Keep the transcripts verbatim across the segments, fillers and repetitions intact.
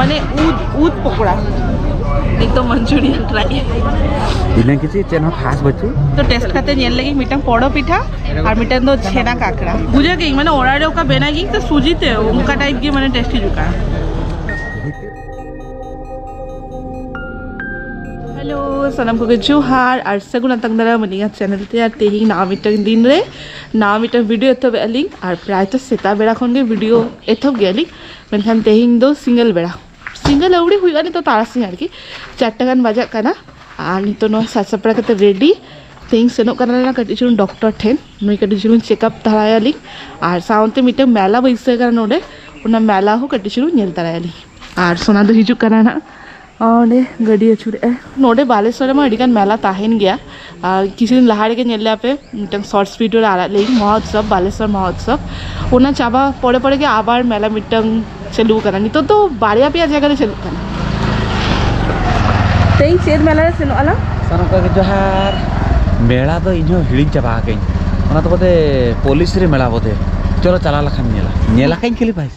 ᱢᱟᱱᱮ ᱩᱫ, ᱩᱫ ᱯᱚᱠᱚᱲᱟ᱾ ᱱᱤᱛᱚᱜ ᱢᱟᱧᱪᱩᱨᱤᱭᱟᱱ ᱴᱨᱟᱭ᱾ ᱤᱱᱟᱹ ᱠᱤᱪᱷᱩ, ᱪᱮᱫ ᱦᱚᱸ ᱠᱷᱟᱥ ᱵᱟᱹᱪᱩᱜ᱾ ᱛᱚ ᱴᱮᱥᱴ ᱠᱟᱛᱮ ᱧᱮᱞ ᱞᱮᱜᱤᱧ, ᱢᱤᱫᱴᱟᱝ ᱯᱚᱲᱚ ᱯᱤᱴᱷᱟ ᱟᱨ ᱢᱤᱫᱴᱟᱝ ᱫᱚ ᱪᱷᱮᱱᱟ ᱠᱟᱠᱲᱟ᱾ ᱵᱩᱡᱷᱟᱹᱣ ᱠᱮᱜ ᱢᱟᱱᱮ ᱚᱲᱟᱜ ᱨᱮ ᱚᱠᱟ ᱵᱮᱱᱟᱣ ᱜᱤᱧ ᱛᱚ ᱥᱩᱡᱤ ᱛᱮ, ᱚᱱᱠᱟ ᱴᱟᱭᱤᱯ ᱜᱮ ᱢᱟᱱᱮ ᱴᱮᱥᱴ ᱦᱤᱡᱩᱜ ᱠᱟᱱᱟ᱾ ᱦᱮᱞᱳ, ᱥᱟᱱᱟᱢ ᱠᱚᱜᱮ ᱡᱚᱦᱟᱨ ᱟᱨ ᱥᱟᱹᱜᱩᱱ ᱟᱛᱟᱝ ᱫᱟᱨᱟᱢ ᱟᱹᱞᱤᱧᱟᱜ ᱪᱮᱱᱮᱞ ᱛᱮ᱾ ᱟᱨ ᱛᱮᱦᱮᱧ ᱱᱟᱣᱟ ᱢᱤᱫᱴᱟᱝ ᱫᱤᱱ ᱨᱮ ᱱᱟᱣᱟ ᱢᱤᱫᱴᱟᱝ ᱵᱷᱤᱰᱤᱭᱳ ᱮᱛᱚᱦᱚᱵ ᱮᱜᱼᱟ ᱞᱤᱧ᱾ ᱟᱨ ᱯᱨᱟᱭ ᱛᱚ ᱥᱮᱛᱟᱜ ᱵᱮᱲᱟ ᱠᱷᱚᱱ ᱜᱮ ᱵᱷᱤᱰᱤᱭᱳ ᱮᱛᱚᱦᱚᱵ ᱜᱮᱭᱟ ᱞᱤᱧ, ᱢᱮᱱᱠᱷᱟᱱ ᱛᱮᱦᱮᱧ ᱫᱚ ᱥᱤᱸᱜᱟᱹᱲ ᱵᱮᱲᱟ, ᱥᱤᱸᱜᱟᱹᱲ ᱟᱹᱣᱲᱤ ᱦᱩᱭᱩᱜᱼᱟ, ᱱᱤᱛᱚᱜ ᱛᱟᱨᱟᱥᱤᱧ ᱟᱨᱠᱤ ᱪᱟᱨᱴᱟ ᱜᱟᱱ ᱵᱟᱡᱟᱜ ᱠᱟᱱᱟ᱾ ᱟᱨ ᱱᱤᱛᱚᱜ ᱱᱚᱣᱟ ᱥᱟᱡᱽ ᱥᱟᱯᱲᱟᱣ ᱠᱟᱛᱮ ᱨᱮᱰᱤ᱾ ᱛᱮᱦᱮᱧ ᱥᱮᱱᱚᱜ ᱠᱟᱱᱟ ᱞᱮ ᱠᱟᱹᱴᱤᱡ ᱪᱩᱞᱩᱝ ᱰᱚᱠᱴᱚᱨ ᱴᱷᱮᱱ, ᱱᱩᱭ ᱠᱟᱹᱴᱤᱡ ᱪᱩᱞᱩᱝ ᱪᱮᱠᱟᱯ ᱛᱟᱨᱟᱭᱟᱞᱤᱧ᱾ ᱟᱨ ᱥᱟᱶᱛᱮ ᱢᱤᱫᱴᱟᱝ ᱢᱮᱞᱟ ᱵᱟᱹᱭᱥᱟᱹᱣ ᱠᱟᱱᱟ ᱱᱚᱰᱮ, ᱚᱱᱟ ᱢᱮᱞᱟ ᱦᱚᱸ ᱠᱟᱹᱴᱤᱡ ᱪᱩᱞᱩᱝ ᱧᱮᱞ ᱛᱟᱨᱟᱭᱟᱞᱤᱧ᱾ ᱟᱨ ᱥᱳᱱᱟ ᱫᱚ ᱦᱤᱡᱩᱜ ᱠᱟᱱᱟ ᱱᱟᱜ, ᱚᱸᱰᱮ ᱜᱟᱹᱰᱤ ᱟᱹᱪᱩᱨᱮᱜᱼᱟᱭ᱾ ᱱᱚᱰᱮ ᱵᱟᱞᱮᱥᱚᱨ ᱨᱮᱢᱟ ᱟᱹᱰᱤ ᱜᱟᱱ ᱢᱮᱞᱟ ᱛᱟᱦᱮᱱ ᱜᱮᱭᱟ᱾ ᱟᱨ ᱠᱤᱪᱷᱩ ᱫᱤᱱ ᱞᱟᱦᱟ ᱨᱮᱜᱮ ᱧᱮᱞ ᱞᱮᱜᱼᱟ ᱯᱮ, ᱢᱤᱫᱴᱟᱝ ᱥᱚᱨᱴᱥ ᱵᱷᱤᱰᱤᱭᱳ ᱨᱮ ᱟᱲᱟᱜ ᱞᱮᱜᱼᱟᱹᱧ, ᱢᱚᱦᱳᱛᱥᱚᱵᱽ, ᱵᱟᱞᱮᱥᱚᱨ ᱢᱚᱦᱳᱛᱥᱚᱵᱽ᱾ ᱚᱱᱟ ᱪᱟᱵᱟ ᱯᱚᱨᱮ ᱯᱚᱨᱮ ᱜᱮ ᱟᱵᱟᱨ ᱢᱮᱞᱟ ᱢᱤᱫᱴᱟᱝ ᱪᱟᱹᱞᱩ ᱠᱟᱱᱟ᱾ ᱱᱤᱛᱚᱜ ᱫᱚ ᱵᱟᱨᱭᱟ ᱯᱮᱭᱟ ᱡᱟᱭᱜᱟ ᱨᱮ ᱪᱟᱹᱞᱩᱜ ᱠᱟᱱᱟ᱾ ᱛᱮᱦᱮᱧ ᱪᱮᱫ ᱢᱮᱞᱟ ᱨᱮ ᱥᱮᱱᱚᱜ ᱟᱞᱟᱝ? ᱥᱟᱱᱟᱢ ᱠᱚᱜᱮ ᱡᱚᱦᱟᱨ᱾ ᱢᱮᱞᱟ ᱫᱚ ᱤᱧ ᱦᱚᱸ ᱦᱤᱲᱤᱧ ᱪᱟᱵᱟ ᱟᱠᱟᱹᱧ᱾ ᱚᱱᱟ ᱫᱚ ᱵᱚᱫᱮ ᱯᱚᱞᱤᱥᱨᱤ ᱢᱮᱞᱟ ᱵᱚᱫᱮ᱾ ᱪᱚᱞᱚ ᱪᱟᱞᱟᱣ ᱞᱮᱠᱷᱟᱱ ᱧᱮᱞᱟ᱾ ᱧᱮᱞ ᱟᱠᱟᱫᱟᱹᱧ ᱠᱷᱟᱹᱞᱤ ᱵᱷᱟᱭ᱾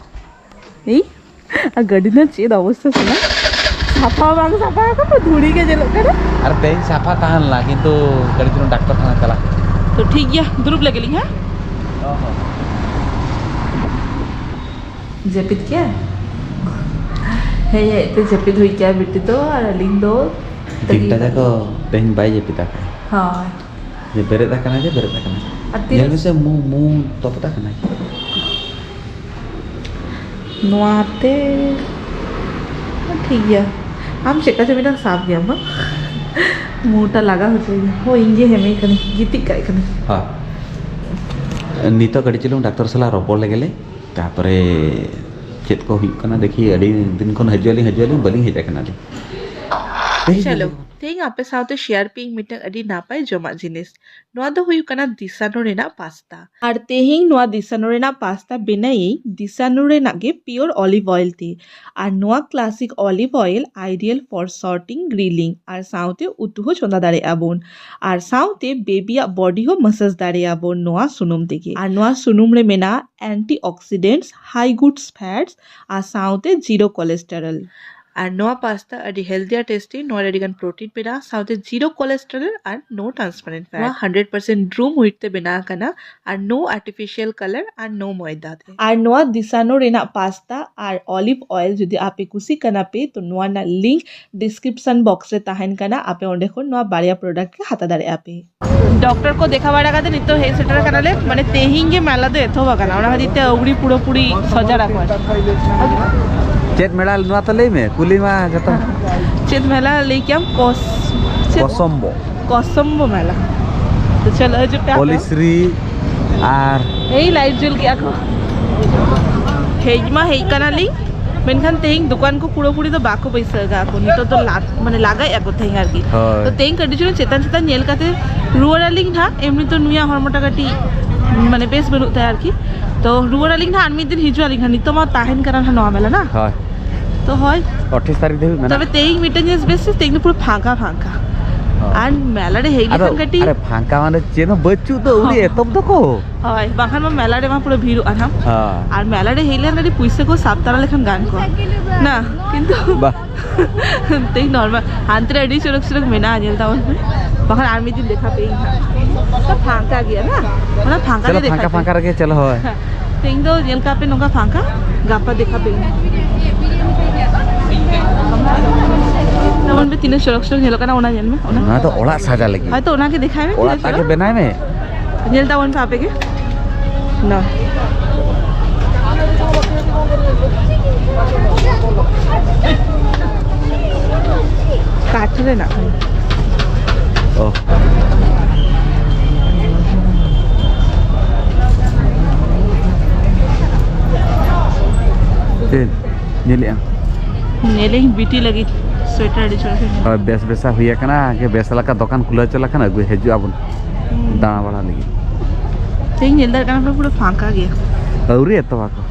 ᱮᱭ, ᱟᱨ ᱜᱟᱹᱰᱤ ᱨᱮᱱᱟᱜ ᱪᱮᱫ ᱚᱵᱚᱥᱛᱟ ᱥᱟᱱᱟ? ᱥᱟᱯᱷᱟ ᱵᱟᱝ ᱥᱟᱯᱷᱟ ᱟᱠᱟᱱᱟ, ᱫᱷᱩᱲᱤ ᱜᱮ ᱧᱮᱞᱚᱜ ᱠᱟᱱᱟ᱾ ᱟᱨ ᱛᱮᱦᱮᱧ ᱥᱟᱯᱷᱟ ᱛᱟᱦᱮᱸ ᱞᱮᱱᱟ, ᱠᱤᱱᱛᱩ ᱠᱟᱹᱴᱤᱡ ᱪᱩᱞᱩᱝ ᱰᱟᱠᱛᱚᱨ ᱠᱷᱟᱱᱟ ᱪᱟᱞᱟᱜ᱾ ᱛᱚ ᱴᱷᱤᱠ ᱜᱮᱭᱟ, ᱫᱩᱲᱩᱵ ᱞᱮᱜᱮ ᱞᱤᱧ, ᱦᱮᱸ? ᱚ ᱦᱚᱸ᱾ ᱡᱟᱹᱯᱤᱫ ᱠᱮᱜᱼᱟ? ᱦᱮᱡ ᱦᱮᱡ ᱛᱮ ᱡᱟᱹᱯᱤᱫ ᱦᱩᱭ ᱠᱮᱜᱼᱟ ᱵᱤᱴᱤ ᱫᱚ, ᱟᱨ ᱟᱹᱞᱤᱧ ᱫᱚ ᱛᱤᱱᱴᱟ ᱛᱟᱹᱜᱤ ᱡᱟᱠᱚ ᱛᱮᱦᱮᱧ ᱵᱟᱭ ᱡᱟᱹᱯᱤᱫ ᱟᱠᱟᱫᱼᱟ᱾ ᱦᱳᱭ᱾ ᱡᱮ ᱵᱮᱨᱮᱫ ᱟᱠᱟᱱᱟ, ᱡᱮ ᱵᱮᱨᱮᱫ ᱟᱠᱟᱱᱟ᱾ ᱟᱨ ᱛᱤᱨᱮ ᱧᱮᱞ ᱢᱮᱥᱮ, ᱢᱩ, ᱢᱩ ᱛᱚᱯᱚᱫ ᱟᱠᱟᱱᱟᱭ᱾ ᱱᱚᱣᱟ ᱛᱮ ᱴᱷᱤᱠ ᱜᱮᱭᱟ᱾ ᱟᱢ ᱪᱮᱫ ᱠᱟ ᱪᱚ ᱢᱤᱫᱴᱟᱝ ᱥᱟᱵ ᱜᱮᱭᱟᱢ ᱵᱟᱝ? ᱢᱩᱴᱟ ᱞᱟᱜᱟ ᱦᱚᱪᱚᱭ ᱢᱮ᱾ ᱦᱳᱭ, ᱤᱧ ᱜᱮ ᱦᱮᱢᱮ ᱠᱟᱹᱱᱟᱹᱧ, ᱜᱤᱛᱤᱡ ᱠᱟᱜ ᱠᱟᱹᱱᱟᱹᱧ᱾ ᱦᱳᱭ᱾ ᱱᱤᱛᱚᱜ ᱠᱟᱹᱴᱤᱡ ᱪᱩᱞᱩᱝ ᱰᱟᱠᱛᱚᱨ ᱥᱟᱞᱟᱜ ᱨᱚᱯᱚᱲ ᱞᱮᱜᱮ ᱞᱮ, ᱛᱟᱨᱯᱚᱨᱮ ᱪᱮᱫ ᱠᱚ ᱦᱩᱭᱩᱜ ᱠᱟᱱᱟ ᱫᱮᱠᱷᱤ᱾ ᱟᱹᱰᱤ ᱫᱤᱱ ᱠᱷᱚᱱ ᱦᱤᱡᱩᱜ ᱟᱹᱞᱤᱧ, ᱦᱤᱡᱩᱜ ᱟᱹᱞᱤᱧ, ᱵᱟᱹᱞᱤᱧ ᱦᱮᱡ ᱟᱠᱟᱱᱟ ᱞᱤᱧ᱾ ᱪᱚᱞᱚ, ᱛᱮᱦᱮᱧ ᱟᱯᱮ ᱥᱟᱶᱛᱮ ᱥᱮᱭᱟᱨ ᱯᱮᱭᱟᱹᱧ ᱢᱤᱫᱴᱟᱝ ᱟᱹᱰᱤ ᱱᱟᱯᱟᱭ ᱡᱚᱢᱟᱜ ᱡᱤᱱᱤᱥ᱾ ᱱᱚᱣᱟ ᱫᱚ ᱦᱩᱭᱩᱜ ᱠᱟᱱᱟ ᱫᱤᱥᱟᱱᱩ ᱨᱮᱱᱟᱜ ᱯᱟᱥᱛᱟ᱾ ᱟᱨ ᱛᱮᱦᱮᱧ ᱱᱚᱣᱟ ᱫᱤᱥᱟᱱᱩ ᱨᱮᱱᱟᱜ ᱯᱟᱥᱛᱟ ᱵᱮᱱᱟᱭᱤᱧ ᱫᱤᱥᱟᱱᱩ ᱨᱮᱱᱟᱜ ᱜᱮ ᱯᱤᱭᱳᱨ ᱚᱞᱤᱵᱷ ᱚᱭᱮᱞ ᱛᱮ᱾ ᱟᱨ ᱱᱚᱣᱟ ᱠᱞᱟᱥᱤᱠ ᱚᱞᱤᱵᱷ ᱚᱭᱮᱞ ᱟᱭᱰᱤᱭᱟᱞ ᱯᱷᱚᱨ ᱥᱚᱨᱴᱤᱝ ᱜᱨᱤᱞᱤᱝ, ᱟᱨ ᱥᱟᱶᱛᱮ ᱩᱛᱩ ᱦᱚᱸ ᱪᱚᱸᱫᱟ ᱫᱟᱲᱮᱭᱟᱜᱼᱟ ᱵᱚᱱ᱾ ᱟᱨ ᱥᱟᱶᱛᱮ ᱵᱮᱵᱤᱭᱟᱜ ᱵᱚᱰᱤ ᱦᱚᱸ ᱢᱟᱥᱟᱡᱽ ᱫᱟᱲᱮᱭᱟᱜᱼᱟ ᱵᱚᱱ ᱱᱚᱣᱟ ᱥᱩᱱᱩᱢ ᱛᱮᱜᱮ᱾ ᱟᱨ ᱱᱚᱣᱟ ᱥᱩᱱᱩᱢ ᱨᱮ ᱢᱮᱱᱟᱜᱼᱟ ᱮᱱᱴᱤ ᱚᱠᱥᱤᱰᱮᱱᱴᱥ, ᱦᱟᱭ ᱜᱩᱰᱥ ᱯᱷᱮᱴᱥ, ᱟᱨ ᱥᱟᱶᱛᱮ ᱡᱤᱨᱳ ᱠᱚᱞᱮᱥᱴᱮᱨᱚᱞ᱾ ᱟᱨ ᱱᱚᱣᱟ ᱯᱟᱥᱛᱟ ᱟᱹᱰᱤ ᱦᱮᱞᱫᱤ ᱟᱨ ᱴᱮᱥᱴᱤ᱾ ᱱᱚᱣᱟ ᱨᱮ ᱟᱹᱰᱤ ᱜᱟᱱ ᱯᱨᱳᱴᱤᱱ ᱢᱮᱱᱟᱜᱼᱟ, ᱥᱟᱶᱛᱮ ᱡᱤᱨᱳ ᱠᱚᱞᱮᱥᱴᱮᱨᱚᱞ ᱟᱨ ᱱᱳ ᱴᱨᱟᱱᱥᱯᱟᱨᱮᱱᱴ ᱯᱷᱮᱴ᱾ ᱱᱚᱣᱟ ᱦᱟᱱᱰᱨᱮᱰ ᱯᱟᱨᱥᱮᱱᱴ ᱰᱨᱩᱢ ᱦᱩᱭᱤᱴ ᱛᱮ ᱵᱮᱱᱟᱣ ᱟᱠᱟᱱᱟ ᱟᱨ ᱱᱳ ᱟᱨᱴᱤᱯᱷᱤᱥᱤᱭᱟᱞ ᱠᱟᱞᱟᱨ ᱟᱨ ᱱᱳ ᱢᱚᱭᱫᱟ ᱛᱮ᱾ ᱟᱨ ᱱᱚᱣᱟ ᱫᱤᱥᱟᱱᱩ ᱨᱮᱱᱟᱜ ᱯᱟᱥᱛᱟ ᱟᱨ ᱚᱞᱤᱵᱷ ᱚᱭᱮᱞ ᱡᱩᱫᱤ ᱟᱯᱮ ᱠᱩᱥᱤ ᱠᱟᱱᱟ ᱯᱮ, ᱛᱚ ᱱᱚᱣᱟ ᱨᱮᱱᱟᱜ ᱞᱤᱝᱠ ᱰᱤᱥᱠᱨᱤᱯᱥᱚᱱ ᱵᱚᱠᱥ ᱨᱮ ᱛᱟᱦᱮᱱ ᱠᱟᱱᱟ, ᱟᱯᱮ ᱚᱸᱰᱮ ᱠᱷᱚᱱ ᱱᱚᱣᱟ ᱵᱟᱨᱭᱟ ᱯᱨᱚᱰᱟᱠᱴ ᱜᱮ ᱦᱟᱛᱟᱣ ᱫᱟᱲᱮᱭᱟᱜᱼᱟ ᱯᱮ᱾ ᱰᱚᱠᱴᱚᱨ ᱠᱚ ᱫᱮᱠᱷᱟ ᱵᱟᱲᱟ ᱠᱟᱛᱮ ᱱᱤᱛᱚᱜ ᱦᱮᱡ ᱥᱮᱴᱮᱨ ᱟᱠᱟᱱᱟᱞᱮ, ᱢᱟᱱᱮ ᱛᱮᱦᱮᱧ ᱜᱮ ᱢᱮᱞᱟ ᱫᱚ ᱮᱛᱚᱦᱚᱵ ᱟᱠᱟᱱᱟ, ᱚᱱᱟ ᱠᱷᱟᱹᱛᱤᱨ ᱛᱮ ᱟᱹᱣᱲᱤ ᱯᱩᱨᱟᱹᱯᱩᱨᱤ ᱥᱚᱡᱟᱲ ᱟᱠᱚ ᱟᱨᱠᱤ᱾ ᱪᱮᱫ ᱢᱮᱞᱟ ᱱᱚᱣᱟ ᱛᱚ ᱞᱟᱹᱭ ᱢᱮ, ᱠᱩᱞᱤ ᱢᱟ ᱡᱚᱛᱚ᱾ ᱪᱮᱫ ᱢᱮᱞᱟ ᱞᱟᱹᱭ ᱠᱮᱟᱢ? ᱠᱚᱥ-, ᱪᱮᱫ? ᱠᱚᱥᱚᱢᱵᱚ᱾ ᱠᱚᱥᱚᱢᱵᱚ ᱢᱮᱞᱟ᱾ ᱛᱚ ᱪᱚᱞᱚ ᱦᱤᱡᱩᱜ ᱯᱮ ᱟᱯᱮ᱾ ᱯᱚᱞᱤᱥᱨᱤ ᱟᱨ ᱮᱭ ᱞᱟᱭᱤᱴ ᱡᱩᱞ ᱠᱮᱜᱼᱟ ᱠᱚ᱾ ᱦᱮᱡ ᱢᱟ ᱦᱮᱡ ᱠᱟᱱᱟᱞᱤᱧ, ᱢᱮᱱᱠᱷᱟᱱ ᱛᱮᱦᱮᱧ ᱫᱚᱠᱟᱱ ᱠᱚ ᱯᱩᱨᱟᱹᱯᱩᱨᱤ ᱫᱚ ᱵᱟᱠᱚ ᱵᱟᱹᱭᱥᱟᱹᱣ ᱠᱟᱜᱼᱟ ᱠᱚ, ᱱᱤᱛᱚᱜ ᱫᱚ ᱞᱟᱫ-, ᱢᱟᱱᱮ ᱞᱟᱜᱟᱭᱮᱫᱼᱟ ᱠᱚ ᱛᱮᱦᱮᱧ ᱟᱨᱠᱤ᱾ ᱦᱳᱭ᱾ ᱛᱚ ᱛᱮᱦᱮᱧ ᱠᱟᱹᱴᱤᱡ ᱪᱩᱞᱩᱝ ᱪᱮᱛᱟᱱ ᱪᱮᱛᱟᱱ ᱧᱮᱞ ᱠᱟᱛᱮ ᱨᱩᱣᱟᱹᱲ ᱟᱹᱞᱤᱧ ᱱᱟᱦᱟᱜ᱾ ᱮᱢᱱᱤ ᱛᱚ ᱱᱩᱭᱟᱜ ᱦᱚᱲᱢᱚᱴᱟ ᱠᱟᱹᱴᱤᱡ ᱢᱟᱱᱮ ᱵᱮᱥ ᱵᱟᱹᱱᱩᱜ ᱛᱟᱭᱟ ᱟᱨᱠᱤ᱾ ᱛᱚ ᱨᱩᱣᱟᱹᱲ ᱟᱹᱞᱤᱧ ᱱᱟᱦᱟᱜ, ᱟᱨ ᱢᱤᱫ ᱫᱤᱱ ᱦᱤᱡᱩᱜ ᱟᱹᱞᱤᱧ ᱱᱟᱦᱟᱜ, ᱱᱤᱛᱚᱜ ᱢᱟ ᱛᱟᱦᱮᱱ ᱠᱟᱱᱟ ᱱᱟᱦᱟᱜ ᱱᱚᱣᱟ ᱢᱮᱞᱟ ᱱᱟ᱾ ᱦᱳᱭ᱾ ᱛᱚ ᱦᱳᱭ᱾ ᱟᱴᱷᱟᱥ ᱛᱟᱹᱨᱤᱠᱷ ᱫᱷᱟᱹᱵᱤᱡ ᱢᱮᱱᱟᱜᱼᱟ᱾ ᱛᱚᱵᱮ ᱛᱮᱦᱮᱧ ᱢᱤᱫᱴᱮᱱ ᱡᱤᱱᱤᱥ ᱵᱮᱥ, ᱛᱮᱦᱮᱧ ᱫᱚ ᱯᱩᱨᱟᱹ ᱯᱷᱟᱸᱠᱟ ᱯᱷᱟᱸᱠᱟ᱾ ᱦᱳᱭ᱾ ᱟᱨ ᱢᱮᱞᱟ ᱨᱮ ᱦᱮᱡ ᱟᱫᱚ ᱞᱮᱠᱷᱟᱱ ᱠᱟᱹᱴᱤᱡ ᱟᱨᱮ ᱯᱷᱟᱸᱠᱟ ᱢᱟᱱᱮ ᱪᱮᱫ ᱦᱚᱸ ᱵᱟᱹᱪᱩᱜ ᱫᱚ, ᱟᱹᱣᱨᱤ ᱦᱚᱸ᱾ ᱮᱛᱚᱦᱚᱵ ᱫᱚᱠᱚ᱾ ᱦᱳᱭ, ᱵᱟᱝᱠᱷᱟᱱ ᱢᱟ ᱢᱮᱞᱟ ᱨᱮᱢᱟ ᱯᱩᱨᱟᱹ ᱵᱷᱤᱲᱚᱜᱼᱟ ᱱᱟᱦᱟᱜ᱾ ᱦᱮᱸ᱾ ᱟᱨ ᱢᱮᱞᱟ ᱨᱮ ᱦᱮᱡ ᱞᱮᱱᱠᱷᱟᱱ ᱠᱟᱹᱴᱤᱡ ᱯᱩᱭᱥᱟᱹ ᱠᱚ ᱥᱟᱵ ᱛᱟᱨᱟ ᱞᱮᱠᱷᱟᱱ ᱜᱟᱱ ᱠᱚᱜᱼᱟ᱾ ᱱᱟ, ᱠᱤᱱᱛᱩ ᱵᱟ᱾ ᱛᱮᱦᱮᱧ ᱱᱚᱨᱢᱟᱞ᱾ ᱦᱟᱱᱛᱮ ᱨᱮ ᱟᱹᱰᱤ ᱪᱚᱨᱚᱠ ᱪᱚᱨᱚᱠ ᱢᱮᱱᱟᱜᱼᱟ, ᱧᱮᱞ ᱛᱟᱵᱚᱱ ᱯᱮ᱾ ᱵᱟᱠᱷᱟᱱ ᱟᱨ ᱢᱤᱫ ᱫᱤᱱ ᱫᱮᱠᱷᱟ ᱯᱮᱭᱟᱹᱧ ᱦᱟᱸᱜ᱾ ᱛᱚ ᱯᱷᱟᱸᱠᱟ ᱜᱮᱭᱟ ᱱᱟ? ᱚᱱᱟ ᱯᱷᱟᱸᱠᱟ ᱪᱚᱞᱚ, ᱨᱮ ᱫᱮᱠᱷᱟ ᱯᱷᱟᱸᱠᱟ, ᱯᱮᱭᱟᱹᱧ᱾ ᱯᱷᱟᱸᱠᱟ ᱨᱮᱜᱮ ᱪᱚᱞᱚ, ᱦᱳᱭ᱾ ᱛᱮᱦᱮᱧ ᱫᱚ ᱧᱮᱞ ᱠᱟᱜ ᱯᱮ ᱱᱚᱝᱠᱟ ᱯᱷᱟᱸᱠᱟ, ᱜᱟᱯᱟ ᱫᱮᱠᱷᱟ ᱯᱮᱭᱟᱹᱧ᱾ ᱛᱟᱵᱚᱱ ᱯᱮ, ᱛᱤᱱᱟᱹᱜ ᱪᱚᱨᱚᱠ ᱪᱚᱨᱚᱠ ᱧᱮᱞᱚᱜ ᱠᱟᱱᱟ, ᱚᱱᱟ ᱧᱮᱞ ᱢᱮ, ᱚᱱᱟ᱾ ᱱᱚᱣᱟ ᱫᱚ ᱚᱲᱟᱜ ᱥᱟᱡᱟ ᱞᱟᱹᱜᱤᱫ᱾ ᱦᱳᱭ ᱛᱚ, ᱚᱱᱟ ᱜᱮ ᱫᱮᱠᱷᱟᱭ ᱢᱮ, ᱚᱲᱟᱜ ᱛᱤᱱᱟᱹᱜ ᱛᱟᱜᱮ ᱪᱚᱨᱚᱠ᱾ ᱵᱮᱱᱟᱭ ᱢᱮ᱾ ᱧᱮᱞ ᱛᱟᱵᱚᱱ ᱯᱮ ᱟᱯᱮ ᱜᱮ᱾ ᱱᱟ᱾ ᱠᱟᱴ ᱨᱮᱱᱟᱜ ᱠᱟᱱᱟ᱾ ᱚ᱾ ᱪᱮᱫ ᱧᱮᱞᱮᱜᱼᱟ? ᱧᱮᱞᱮᱧ ᱵᱤᱴᱤ ᱞᱟᱹᱜᱤᱫ᱾ ᱥᱳᱭᱮᱴᱟᱨ ᱟᱹᱰᱤ ᱪᱚᱨᱚᱠ ᱤᱧ ᱧᱮᱞ ᱦᱳᱭ, ᱠᱮᱫᱟ᱾ ᱵᱮᱥ ᱵᱮᱥᱟ ᱦᱩᱭ ᱟᱠᱟᱱᱟ, ᱜᱮ ᱵᱮᱥ ᱞᱮᱠᱟ ᱫᱚᱠᱟᱱ ᱠᱷᱩᱞᱟᱹᱣ ᱪᱟᱞᱟᱜ ᱠᱟᱱᱟ, ᱟᱹᱜᱩᱭ ᱦᱤᱡᱩᱜ ᱟᱵᱚᱱ ᱦᱩᱸ᱾ ᱫᱟᱬᱟ ᱵᱟᱲᱟ ᱞᱟᱹᱜᱤᱫ᱾ ᱛᱮᱦᱮᱧ ᱧᱮᱞ ᱫᱟᱲᱮᱭᱟᱜ ᱠᱟᱱᱟ ᱯᱮ, ᱯᱩᱨᱟᱹ ᱯᱷᱟᱸᱠᱟ ᱜᱮᱭᱟ᱾ ᱟᱹᱣᱨᱤ ᱮᱛᱚᱦᱚᱵ ᱟᱠᱚ᱾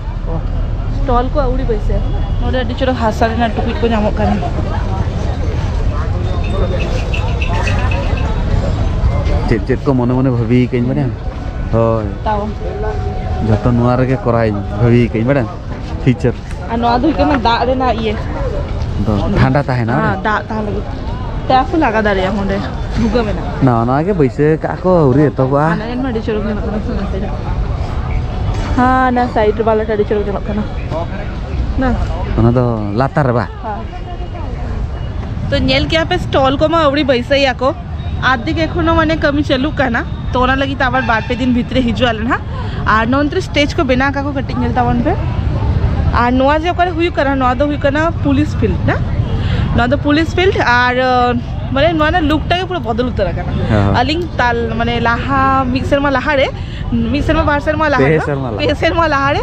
ᱥᱴᱚᱞ ᱠᱚ ᱟᱹᱣᱨᱤ ᱵᱟᱹᱭᱥᱟᱹᱣ᱾ ᱱᱚᱰᱮ ᱟᱹᱰᱤ ᱪᱚᱨᱚᱠ ᱦᱟᱥᱟ ᱨᱮᱱᱟᱜ ᱴᱩᱠᱩᱡ ᱠᱚ ᱧᱟᱢᱚᱜ ᱠᱟᱱᱟ᱾ ᱪᱮᱫ ᱪᱮᱫ ᱠᱚ ᱢᱚᱱᱮ ᱢᱚᱱᱮ ᱵᱷᱟᱹᱵᱤ ᱠᱟᱹᱧ ᱵᱟᱲᱟᱭᱟᱢ? ᱦᱳᱭ᱾ ᱛᱟᱣ᱾ ᱡᱷᱚᱛᱚ ᱱᱚᱣᱟ ᱨᱮᱜᱮ ᱠᱚᱨᱟᱣᱤᱧ ᱵᱷᱟᱹᱵᱤ ᱠᱟᱹᱧ ᱵᱟᱲᱟᱭᱟᱢ? ᱯᱷᱤᱪᱟᱨ᱾ ᱟᱨ ᱱᱚᱣᱟ ᱫᱚ ᱦᱩᱭᱩᱜ ᱠᱟᱱᱟ ᱫᱟᱜ ᱨᱮᱱᱟᱜ ᱤᱭᱟᱹ᱾ ᱫᱚ ᱴᱷᱟᱱᱰᱟ ᱛᱟᱦᱮᱱᱟ ᱵᱟᱲᱟᱭᱟᱢ? ᱦᱮᱸ, ᱫᱟᱜ ᱛᱟᱦᱮᱸ ᱞᱟᱹᱜᱤᱫ᱾ ᱛᱮ ᱟᱨ ᱠᱚ ᱞᱟᱜᱟ ᱫᱟᱲᱮᱭᱟᱜᱼᱟ ᱚᱸᱰᱮ᱾ ᱵᱷᱩᱜᱟᱹᱜ ᱢᱮᱱᱟᱜᱼᱟ᱾ ᱱᱟᱣᱟ ᱱᱟᱣᱟ ᱜᱮ ᱵᱟᱹᱭᱥᱟᱹᱣ ᱠᱟᱜᱼᱟ ᱠᱚ, ᱟᱹᱣᱨᱤ ᱮᱛᱚᱦᱚᱵᱚᱜᱼᱟ᱾ ᱦᱟᱱᱟ ᱧᱮᱞ ᱢᱮ, ᱟᱹᱰᱤ ᱪᱚᱨᱚᱠ ᱧᱮᱞᱚᱜ ᱠᱟᱱᱟ ᱥᱮ ᱱᱚᱛᱮ ᱨᱮ᱾ ᱦᱮᱸ, ᱚᱱᱟ ᱥᱟᱭᱤᱰ ᱵᱟᱞᱟᱴᱟ ᱟᱹᱰᱤ ᱪᱚᱨᱚᱠ ᱧᱮᱞᱚᱜ ᱠᱟᱱᱟ᱾ ᱱᱟ? ᱚᱱᱟ ᱫᱚ ᱞᱟᱛᱟᱨ ᱨᱮ ᱵᱟ? ᱦᱮᱸ᱾ ᱛᱚ ᱧᱮᱞ ᱠᱮᱭᱟ ᱯᱮ, ᱥᱴᱚᱞ ᱠᱚᱢᱟ ᱟᱹᱣᱲᱤ ᱵᱟᱹᱭᱥᱟᱹᱭ ᱟᱠᱚ᱾ ᱟᱨᱫᱷᱮᱠ ᱮᱠᱷᱚᱱᱳ ᱢᱟᱱᱮ ᱠᱟᱹᱢᱤ ᱪᱟᱹᱞᱩᱜ ᱠᱟᱱᱟ, ᱛᱚ ᱚᱱᱟ ᱞᱟᱹᱜᱤᱫ ᱛᱮ ᱟᱵᱟᱨ ᱵᱟᱨ ᱯᱮ ᱫᱤᱱ ᱵᱷᱤᱛᱨᱤ ᱦᱤᱡᱩᱜ ᱟᱞᱮ ᱱᱟᱦᱟᱜ᱾ ᱟᱨ ᱱᱚᱱᱛᱮ ᱨᱮ ᱥᱴᱮᱡᱽ ᱠᱚ ᱵᱮᱱᱟᱣ ᱟᱠᱟᱫ ᱠᱚ, ᱠᱟᱹᱴᱤᱡ ᱧᱮᱞ ᱛᱟᱵᱚᱱ ᱯᱮ᱾ ᱟᱨ ᱱᱚᱣᱟ ᱡᱮ ᱚᱠᱟᱨᱮ ᱦᱩᱭᱩᱜ ᱠᱟᱱᱟ, ᱱᱚᱣᱟ ᱫᱚ ᱦᱩᱭᱩᱜ ᱠᱟᱱᱟ ᱯᱩᱞᱤᱥ ᱯᱷᱤᱞᱰ ᱱᱟ, ᱱᱚᱣᱟ ᱫᱚ ᱯᱩᱞᱤᱥ ᱯᱷᱤᱞᱰ᱾ ᱟᱨ ᱟᱸ, ᱢᱟᱱᱮ ᱱᱚᱣᱟ ᱨᱮᱱᱟᱜ ᱞᱩᱠ ᱴᱟ ᱜᱮ ᱯᱩᱨᱟᱹ ᱵᱚᱫᱚᱞ ᱩᱛᱟᱹᱨ ᱟᱠᱟᱱᱟ᱾ ᱦᱮᱸ᱾ ᱟᱹᱞᱤᱧ ᱛᱟᱞ ᱢᱟᱱᱮ ᱞᱟᱦᱟ ᱢᱤᱫ ᱥᱮᱨᱢᱟ ᱞᱟᱦᱟᱨᱮ, ᱢᱤᱫ ᱥᱮᱨᱢᱟ ᱵᱟᱨ ᱥᱮᱨᱢᱟ ᱞᱟᱦᱟ ᱯᱮ ᱫᱚ, ᱥᱮᱨᱢᱟ ᱞᱟᱦᱟ᱾ ᱯᱮ ᱥᱮᱨᱢᱟ ᱞᱟᱦᱟᱨᱮ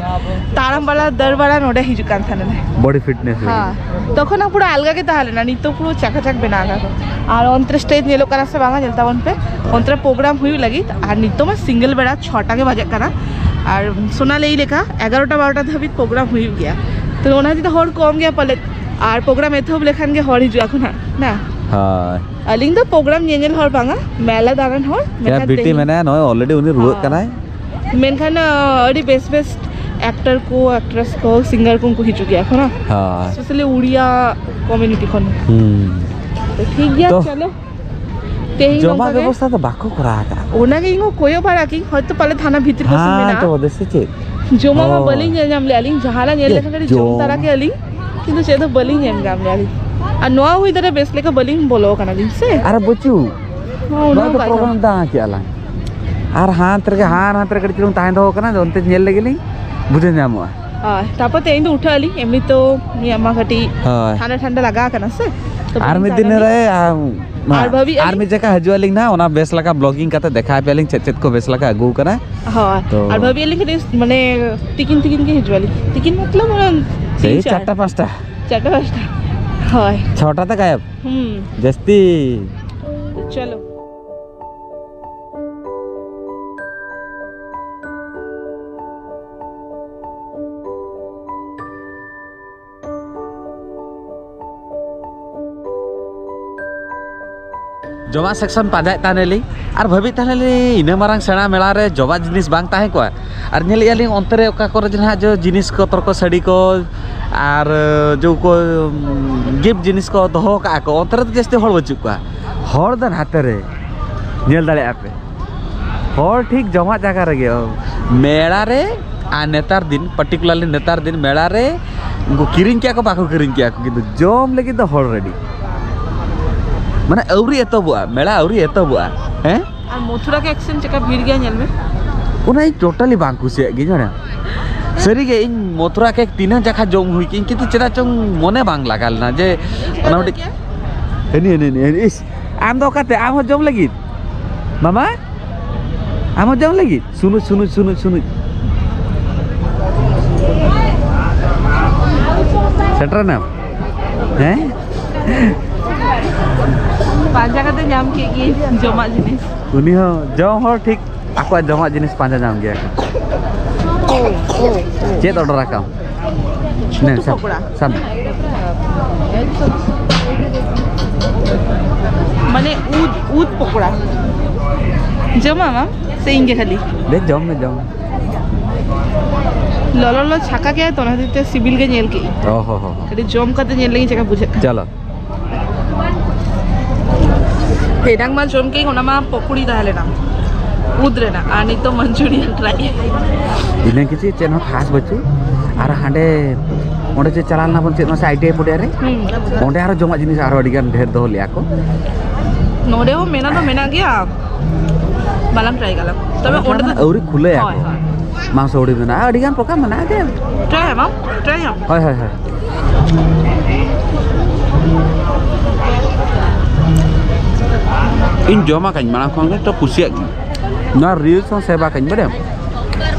ᱛᱟᱲᱟᱢ ᱵᱟᱲᱟ ᱫᱟᱹᱲ ᱵᱟᱲᱟ ᱱᱚᱰᱮ ᱦᱤᱡᱩᱜ ᱠᱟᱱ ᱛᱟᱦᱮᱱᱟ᱾ ᱵᱚᱰᱤ ᱯᱷᱤᱴᱱᱮᱥ ᱞᱟᱹᱜᱤᱫ᱾ ᱦᱮᱸ, ᱛᱚᱠᱷᱚᱱ ᱦᱚᱸ ᱯᱩᱨᱟᱹ ᱟᱞᱜᱟ ᱜᱮ ᱛᱟᱦᱮᱸ ᱞᱮᱱᱟ, ᱱᱤᱛᱚᱜ ᱯᱩᱨᱟᱹ ᱪᱟᱠᱟ ᱪᱟᱠ ᱵᱮᱱᱟᱣ ᱟᱠᱟᱱᱟ᱾ ᱟᱨ ᱚᱱᱛᱮ ᱨᱮ ᱥᱴᱮᱡᱽ ᱧᱮᱞᱚᱜ ᱠᱟᱱᱟ ᱥᱮ ᱵᱟᱝᱟ, ᱧᱮᱞ ᱛᱟᱵᱚᱱ ᱯᱮ᱾ ᱚᱱᱛᱮ ᱨᱮ ᱯᱨᱳᱜᱨᱟᱢ ᱦᱩᱭᱩᱜ ᱞᱟᱹᱜᱤᱫ, ᱟᱨ ᱱᱤᱛᱚᱜ ᱢᱟ ᱥᱤᱸᱜᱟᱹᱲ ᱵᱮᱲᱟ ᱪᱷᱚᱴᱟ ᱜᱮ ᱵᱟᱡᱟᱜ ᱠᱟᱱᱟ᱾ ᱟᱨ ᱥᱳᱱᱟ ᱞᱟᱹᱭ ᱞᱮᱠᱟ ᱮᱜᱟᱨᱚᱴᱟ ᱵᱟᱨᱚᱴᱟ ᱫᱷᱟᱹᱵᱤᱡ ᱯᱨᱳᱜᱨᱟᱢ ᱦᱩᱭᱩᱜ ᱜᱮᱭᱟ, ᱛᱚ ᱚᱱᱟ ᱦᱚᱛᱮᱡ ᱛᱮ ᱦᱚᱲ ᱠᱚᱢ ᱜᱮᱭᱟ ᱯᱟᱞᱮᱫ᱾ ᱟᱨ ᱯᱨᱳᱜᱨᱟᱢ ᱮᱛᱚᱦᱚᱵ ᱞᱮᱠᱷᱟᱱ ᱜᱮ ᱦᱚᱲ ᱦᱤᱡᱩᱜ ᱟᱠᱚ ᱱᱟᱜ, ᱱᱟ? ᱦᱳᱭ᱾ ᱟᱹᱞᱤᱧ ᱫᱚ ᱯᱨᱳᱜᱨᱟᱢ ᱧᱮᱧᱮᱞ ᱦᱚᱲ ᱵᱟᱝᱟ, ᱢᱮᱞᱟ ᱫᱟᱬᱟᱱ ᱦᱚᱲ᱾ ᱪᱮᱫ ᱢᱮᱱᱠᱷᱟᱱ ᱵᱤᱴᱤ ᱛᱮᱦᱮᱧ ᱢᱮᱱᱟᱭᱟ, ᱱᱚᱜᱼᱚᱭ already ᱩᱱᱤ ᱨᱩᱣᱟᱹᱜ ᱦᱳᱭ᱾ ᱠᱟᱱᱟᱭ᱾ ᱢᱮᱱᱠᱷᱟᱱ, ᱟᱹᱰᱤ ᱵᱮᱥ ᱵᱮᱥ ᱮᱠᱴᱟᱨ ᱠᱚ, ᱮᱠᱴᱨᱮᱥ ᱠᱚ, ᱥᱤᱝᱜᱟᱨ ᱠᱚ, ᱩᱱᱠᱩ ᱦᱤᱡᱩᱜ ᱜᱮᱭᱟ ᱠᱚ ᱱᱟ᱾ ᱦᱳᱭ᱾ Especially ᱩᱲᱤᱭᱟ ᱠᱚᱢᱤᱭᱩᱱᱤᱴᱤ ᱠᱷᱚᱱ᱾ ᱦᱩᱸ᱾ ᱛᱚ ᱴᱷᱤᱠ ᱜᱮᱭᱟ, ᱛᱚ ᱪᱚᱞᱚ᱾ ᱛᱮᱦᱮᱧ ᱡᱚᱢᱟᱜ ᱱᱚᱝᱠᱟ ᱜᱮ᱾ ᱵᱮᱵᱚᱥᱛᱷᱟ ᱫᱚ ᱵᱟᱠᱚ ᱠᱚᱨᱟᱣ ᱟᱠᱟᱫᱼᱟ᱾ ᱚᱱᱟᱜᱮ ᱤᱧ ᱦᱚᱸ ᱠᱚᱭᱚᱜ ᱵᱟᱲᱟ ᱠᱤᱧ, ᱦᱚᱭᱛᱚ ᱯᱟᱞᱮ ᱛᱷᱟᱱᱟ ᱵᱷᱤᱛᱨᱤ ᱯᱟᱥᱮ ᱦᱮᱸ, ᱢᱮᱱᱟᱜᱼᱟ᱾ ᱛᱚ ᱫᱮᱥᱮ ᱪᱮᱫ? ᱡᱚᱢᱟᱜ ᱢᱟ ᱚ᱾ ᱵᱟᱹᱞᱤᱧ ᱧᱮᱞ ᱧᱟᱢ ᱞᱮᱜᱼᱟ ᱟᱹᱞᱤᱧ, ᱡᱟᱦᱟᱱᱟᱜ ᱧᱮᱞ ᱮ, ᱞᱮᱠᱷᱟᱱ ᱠᱟᱹᱴᱤᱡ ᱡᱚᱢ ᱡᱚᱢ᱾ ᱛᱟᱨᱟ ᱠᱮᱜᱼᱟ ᱞᱤᱧ, ᱠᱤᱱᱛᱩ ᱪᱮᱫ ᱦᱚᱸ ᱵᱟᱹᱞᱤᱧ ᱧᱮᱞ ᱧᱟᱢ ᱞᱮᱜᱼᱟ ᱟᱹᱞᱤᱧ᱾ ᱟᱨ ᱱᱚᱣᱟ ᱦᱩᱭ ᱫᱟᱲᱮᱭᱟᱜᱼᱟ ᱵᱮᱥ ᱞᱮᱠᱟ ᱵᱟᱹᱞᱤᱧ ᱵᱚᱞᱚ ᱟᱠᱟᱱᱟ ᱞᱤᱧ ᱥᱮ᱾ ᱟᱨ ᱵᱟᱹᱪᱩᱜ᱾ ᱦᱚᱸ, ᱚᱱᱟ ᱱᱚᱣᱟ ᱫᱚ ᱠᱟᱛᱷᱟ᱾ ᱯᱨᱳᱜᱨᱟᱢ ᱫᱟᱬᱟ ᱠᱮᱜᱼᱟ ᱞᱟᱝ᱾ ᱟᱨ ᱦᱟᱱᱛᱮ ᱨᱮᱜᱮ, ᱦᱟᱱ ᱦᱟᱱᱛᱮ ᱨᱮ ᱠᱟᱹᱴᱤᱡ ᱪᱩᱞᱩᱝ ᱛᱟᱦᱮᱸ ᱫᱚᱦᱚ ᱠᱟᱱᱟ, ᱚᱱᱛᱮ ᱧᱮᱞ ᱞᱮᱜᱮ ᱞᱤᱧ ᱵᱩᱡᱷᱟᱹᱣ ᱧᱟᱢᱚᱜᱼᱟ᱾ ᱦᱳᱭ, ᱛᱟᱯᱚᱨ ᱛᱮᱦᱮᱧ ᱫᱚ ᱩᱴᱷᱟᱹᱜ ᱟᱹᱞᱤᱧ, ᱮᱢᱱᱤ ᱛᱚ ᱱᱤᱭᱟᱹ ᱢᱟ ᱠᱟᱹᱴᱤᱡ ᱦᱳᱭ᱾ ᱴᱷᱟᱱᱰᱟ ᱴᱷᱟᱱᱰᱟ ᱞᱟᱜᱟᱣ ᱠᱟᱱᱟ ᱥᱮ᱾ ᱛᱚ ᱟᱨ ᱵᱟᱹᱞᱤᱧ ᱢᱤᱫ ᱫᱤᱱ ᱛᱟᱦᱮᱱᱟ᱾ ᱨᱮ, ᱟᱢ, ᱢᱟ, ᱟᱨ ᱵᱷᱟᱹᱵᱤᱭᱮᱫᱼᱟ ᱟᱨ ᱞᱤᱧ ᱢᱤᱫ ᱡᱟᱭᱜᱟ ᱦᱤᱡᱩᱜ ᱟᱹᱞᱤᱧ ᱱᱟᱦᱟᱜ, ᱚᱱᱟ ᱵᱮᱥ ᱞᱮᱠᱟ ᱵᱞᱚᱜᱤᱝ ᱠᱟᱛᱮ ᱫᱮᱠᱷᱟᱣ ᱟᱯᱮᱭᱟᱞᱤᱧ ᱪᱮᱫ ᱪᱮᱫ ᱠᱚ ᱵᱮᱥ ᱞᱮᱠᱟ ᱟᱹᱜᱩ ᱠᱟᱱᱟ᱾ ᱦᱳᱭ, ᱛᱚ ᱟᱨ ᱵᱷᱟᱹᱵᱤᱭᱮᱫᱼᱟ ᱞᱤᱧ ᱠᱟᱹᱴᱤᱡ ᱢᱟᱱᱮ ᱛᱤᱠᱤᱱ ᱛᱤᱠᱤᱱ ᱜᱮ ᱦᱤᱡᱩᱜ ᱟᱹᱞᱤᱧ, ᱛᱤᱠᱤᱱ ᱢᱚᱛᱞᱚᱵ ᱚᱱᱟ ᱥᱮᱭ ᱛᱤᱱ ᱪᱟᱨ᱾ ᱪᱟᱨᱴᱟ ᱯᱟᱸᱪᱴᱟ᱾ ᱪᱟᱨᱴᱟ ᱯᱟᱸᱪᱴᱟ᱾ ᱦᱳᱭ᱾ ᱪᱷᱚᱴᱟ ᱛᱮ ᱜᱟᱭᱮᱵ? ᱦᱩᱸ᱾ ᱡᱟᱹᱥᱛᱤ᱾ ᱪᱚᱞᱚ᱾ ᱡᱚᱢᱟᱜ ᱥᱮᱠᱥᱚᱱ ᱯᱟᱸᱡᱟᱭᱮᱫ ᱛᱟᱦᱮᱱᱟᱞᱤᱧ ᱟᱨ ᱵᱷᱟᱹᱵᱤᱭᱮᱫ ᱛᱟᱦᱮᱱᱟᱞᱤᱧ, ᱤᱱᱟᱹ ᱢᱟᱨᱟᱝ ᱥᱮᱬᱟ ᱢᱮᱞᱟ ᱨᱮ ᱡᱚᱢᱟᱜ ᱡᱤᱱᱤᱥ ᱵᱟᱝ ᱛᱟᱦᱮᱸ ᱠᱚᱜᱼᱟ? ᱟᱨ ᱧᱮᱞᱮᱫᱼᱟ ᱞᱤᱧ ᱚᱱᱛᱮ ᱨᱮ ᱚᱠᱟ ᱠᱚᱨᱮ ᱡᱮ ᱱᱟᱦᱟᱜ ᱡᱚ ᱡᱤᱱᱤᱥ ᱠᱚ, ᱛᱚᱨᱠᱚ ᱥᱟᱹᱲᱤ ᱠᱚ ᱟᱨ ᱡᱚ ᱠᱚ, ᱜᱤᱯᱷᱴ ᱡᱤᱱᱤᱥ ᱠᱚ ᱫᱚᱦᱚ ᱠᱟᱜᱼᱟ ᱠᱚ, ᱚᱱᱛᱮ ᱨᱮᱫᱚ ᱡᱟᱹᱥᱛᱤ ᱦᱚᱲ ᱵᱟᱹᱪᱩᱜ ᱠᱚᱣᱟ᱾ ᱦᱚᱲ ᱫᱚ ᱱᱟᱛᱮ ᱨᱮ ᱧᱮᱞ ᱫᱟᱲᱮᱭᱟᱜᱼᱟ ᱯᱮ, ᱦᱚᱲ ᱴᱷᱤᱠ ᱡᱚᱢᱟᱜ ᱡᱟᱭᱜᱟ ᱨᱮᱜᱮ, ᱢᱮᱞᱟ ᱨᱮ ᱟᱨ ᱱᱮᱛᱟᱨ ᱫᱤᱱ, particularly ᱱᱮᱛᱟᱨ ᱫᱤᱱ ᱢᱮᱞᱟ ᱨᱮ ᱩᱱᱠᱩ ᱠᱤᱨᱤᱧ ᱠᱮᱜᱼᱟ ᱠᱚ, ᱵᱟᱠᱚ ᱠᱤᱨᱤᱧ ᱠᱮᱜᱼᱟ ᱠᱚ, ᱠᱤᱱᱛᱩ ᱡᱚᱢ ᱞᱟᱹᱜᱤᱫ ᱫᱚ ᱦᱚᱲ ᱨᱮᱰᱤ᱾ ᱢᱟᱱᱮ ᱟᱹᱣᱨᱤ ᱮᱛᱚᱦᱚᱵᱚᱜᱼᱟ, ᱢᱮᱞᱟ ᱟᱹᱣᱨᱤ ᱮᱛᱚᱦᱚᱵᱚᱜᱼᱟ᱾ ᱦᱮᱸ? ᱟᱨ ᱢᱚᱛᱷᱩᱨᱟ ᱠᱮᱠ ᱥᱮᱱ ᱪᱮᱠᱟ ᱵᱷᱤᱲ ᱜᱮᱭᱟ, ᱧᱮᱞ ᱢᱮ᱾ ᱚᱱᱟ ᱤᱧ totally ᱵᱟᱝ ᱠᱩᱥᱤᱭᱟᱜ ᱜᱤᱭᱟᱹᱧ, ᱵᱟᱲᱟᱭᱟᱢ? ᱥᱟᱹᱨᱤᱜᱮ ᱤᱧ ᱢᱚᱛᱷᱩᱨᱟ ᱠᱮᱠ ᱛᱤᱱᱟᱹᱜ ᱡᱟᱠᱷᱟ ᱡᱚᱢ ᱦᱩᱭ ᱠᱮᱜᱼᱟᱹᱧ, ᱠᱤᱱᱛᱩ ᱪᱮᱫᱟᱜ ᱪᱚᱝ ᱢᱚᱱᱮ ᱵᱟᱝ ᱞᱟᱜᱟᱣ ᱞᱮᱱᱟ ᱡᱮ ᱚᱱᱟ ᱢᱤᱫᱴᱤᱡ ᱦᱟᱹᱱᱤ, ᱦᱟᱹᱱᱤ, ᱦᱟᱹᱱᱤ, ᱦᱟᱹᱱᱤ, ᱤᱥ, ᱟᱢ ᱫᱚ ᱚᱠᱟᱛᱮ? ᱟᱢ ᱦᱚᱸ ᱡᱚᱢ ᱞᱟᱹᱜᱤᱫ? ᱢᱟᱢᱟ, ᱟᱢ ᱦᱚᱸ ᱡᱚᱢ ᱞᱟᱹᱜᱤᱫ? ᱥᱩᱱᱩᱡ, ᱥᱩᱱᱩᱡ, ᱥᱩᱱᱩᱡ, ᱥᱩᱱᱩᱡ᱾ ᱥᱮᱴᱮᱨᱮᱱᱟᱢ? ᱦᱮᱸ? ᱯᱟᱸᱡᱟ ᱠᱟᱛᱮ ᱧᱟᱢ ᱠᱮᱫ ᱜᱤᱧ ᱡᱚᱢᱟᱜ ᱡᱤᱱᱤᱥ᱾ ᱩᱱᱤ ᱦᱚᱸ ᱡᱚᱢ ᱦᱚᱲ ᱴᱷᱤᱠ ᱟᱠᱚᱣᱟᱜ ᱡᱚᱢᱟᱜ ᱡᱤᱱᱤᱥ ᱯᱟᱸᱡᱟ ᱧᱟᱢ ᱜᱮᱭᱟ ᱠᱚ᱾ ᱪᱮᱫ ᱚᱰᱟᱨ ᱟᱠᱟᱢ? ᱱᱮ, ᱩᱛᱩ ᱥᱟᱵ, ᱯᱚᱠᱚᱲᱟ᱾ ᱥᱟᱵ ᱢᱮ᱾ ᱢᱟᱱᱮ ᱩᱫ, ᱩᱫ ᱯᱚᱠᱚᱲᱟ᱾ ᱡᱚᱢᱟᱢ ᱟᱢ ᱥᱮ ᱤᱧ ᱜᱮ ᱠᱷᱟᱹᱞᱤ? ᱫᱮ, ᱡᱚᱢ ᱢᱮ, ᱡᱚᱢ ᱢᱮ᱾ ᱞᱚᱞᱚ ᱞᱚᱞᱚ ᱪᱷᱟᱠᱟ ᱜᱮᱭᱟ ᱛᱚ, ᱚᱱᱟ ᱠᱷᱟᱹᱛᱤᱨ ᱛᱮ ᱥᱤᱵᱤᱞ ᱜᱮ ᱧᱮᱞ ᱠᱮᱫ ᱤᱧ᱾ ᱚ ᱦᱚ ᱦᱚ ᱦᱚ᱾ ᱠᱟᱹᱴᱤᱡ ᱡᱚᱢ ᱠᱟᱛᱮ ᱧᱮᱞ ᱞᱮᱜᱤᱧ ᱪᱮᱫ ᱞᱮᱠᱟ ᱵᱩᱡᱷᱟᱹᱜ ᱠᱟᱱᱟ᱾ ᱪᱚᱞᱚ᱾ ᱮᱱᱟᱝ ᱢᱟ ᱡᱚᱢ ᱠᱮᱫ, ᱚᱱᱟ ᱢᱟ ᱯᱚᱠᱚᱲᱤ ᱛᱟᱦᱮᱸ ᱞᱮᱱᱟ, ᱩᱫ ᱨᱮᱱᱟᱜ, ᱟᱨ ᱱᱤᱛᱚᱜ ᱢᱟᱧᱪᱩᱨᱤᱭᱟᱱ ᱴᱨᱟᱭ᱾ ᱤᱱᱟᱹ ᱠᱤᱪᱷᱩ ᱪᱮᱫ ᱦᱚᱸ ᱠᱷᱟᱥ ᱵᱟᱹᱪᱩᱜ᱾ ᱟᱨ ᱦᱟᱸᱰᱮ, ᱚᱸᱰᱮ ᱡᱮ ᱪᱟᱞᱟᱣ ᱞᱮᱱᱟ ᱵᱚᱱ, ᱪᱮᱫ ᱢᱟᱥᱮ ᱟᱭ ᱴᱤ ᱟᱭ ᱯᱚᱨᱮ ᱨᱮ? ᱦᱩᱸ᱾ ᱚᱸᱰᱮ ᱟᱨᱚ ᱡᱚᱢᱟᱜ ᱡᱤᱱᱤᱥ ᱟᱨᱚ ᱟᱹᱰᱤ ᱜᱟᱱ ᱰᱷᱮᱨ ᱫᱚᱦᱚ ᱞᱮᱜᱼᱟ ᱠᱚ᱾ ᱱᱚᱰᱮ ᱦᱚᱸ ᱢᱮᱱᱟᱜ ᱫᱚ ᱢᱮᱱᱟᱜ ᱜᱮᱭᱟ, ᱵᱟᱞᱟᱝ ᱴᱨᱟᱭ ᱠᱟᱫᱟ᱾ ᱛᱚᱵᱮ ᱚᱸᱰᱮ ᱫᱚ ᱟᱹᱣᱨᱤ ᱠᱷᱩᱞᱟᱹᱭᱟ ᱠᱚ᱾ ᱦᱳᱭ, ᱦᱳᱭ᱾ ᱢᱟᱝᱥᱚ ᱦᱩᱲᱩ ᱢᱮᱱᱟᱜᱼᱟ, ᱟᱹᱰᱤ ᱜᱟᱱ ᱯᱨᱚᱠᱟᱨ ᱢᱮᱱᱟᱜᱼᱟ ᱡᱮ᱾ ᱴᱨᱟᱭ ᱟᱢ? ᱴᱨᱟᱭ ᱟᱢ? ᱦᱳᱭ, ᱦᱳᱭ, ᱦᱳᱭ᱾ ᱤᱧ ᱡᱚᱢ ᱟᱠᱟᱧ ᱢᱟᱲᱟᱝ ᱠᱷᱚᱱ ᱜᱮ, ᱛᱚ ᱠᱩᱥᱤᱭᱟᱜ ᱜᱤᱧ᱾ ᱱᱚᱣᱟ ᱨᱤᱞᱥ ᱦᱚᱸ ᱥᱮᱵᱷ ᱟᱠᱟᱧ, ᱵᱟᱰᱟᱭᱟᱢ?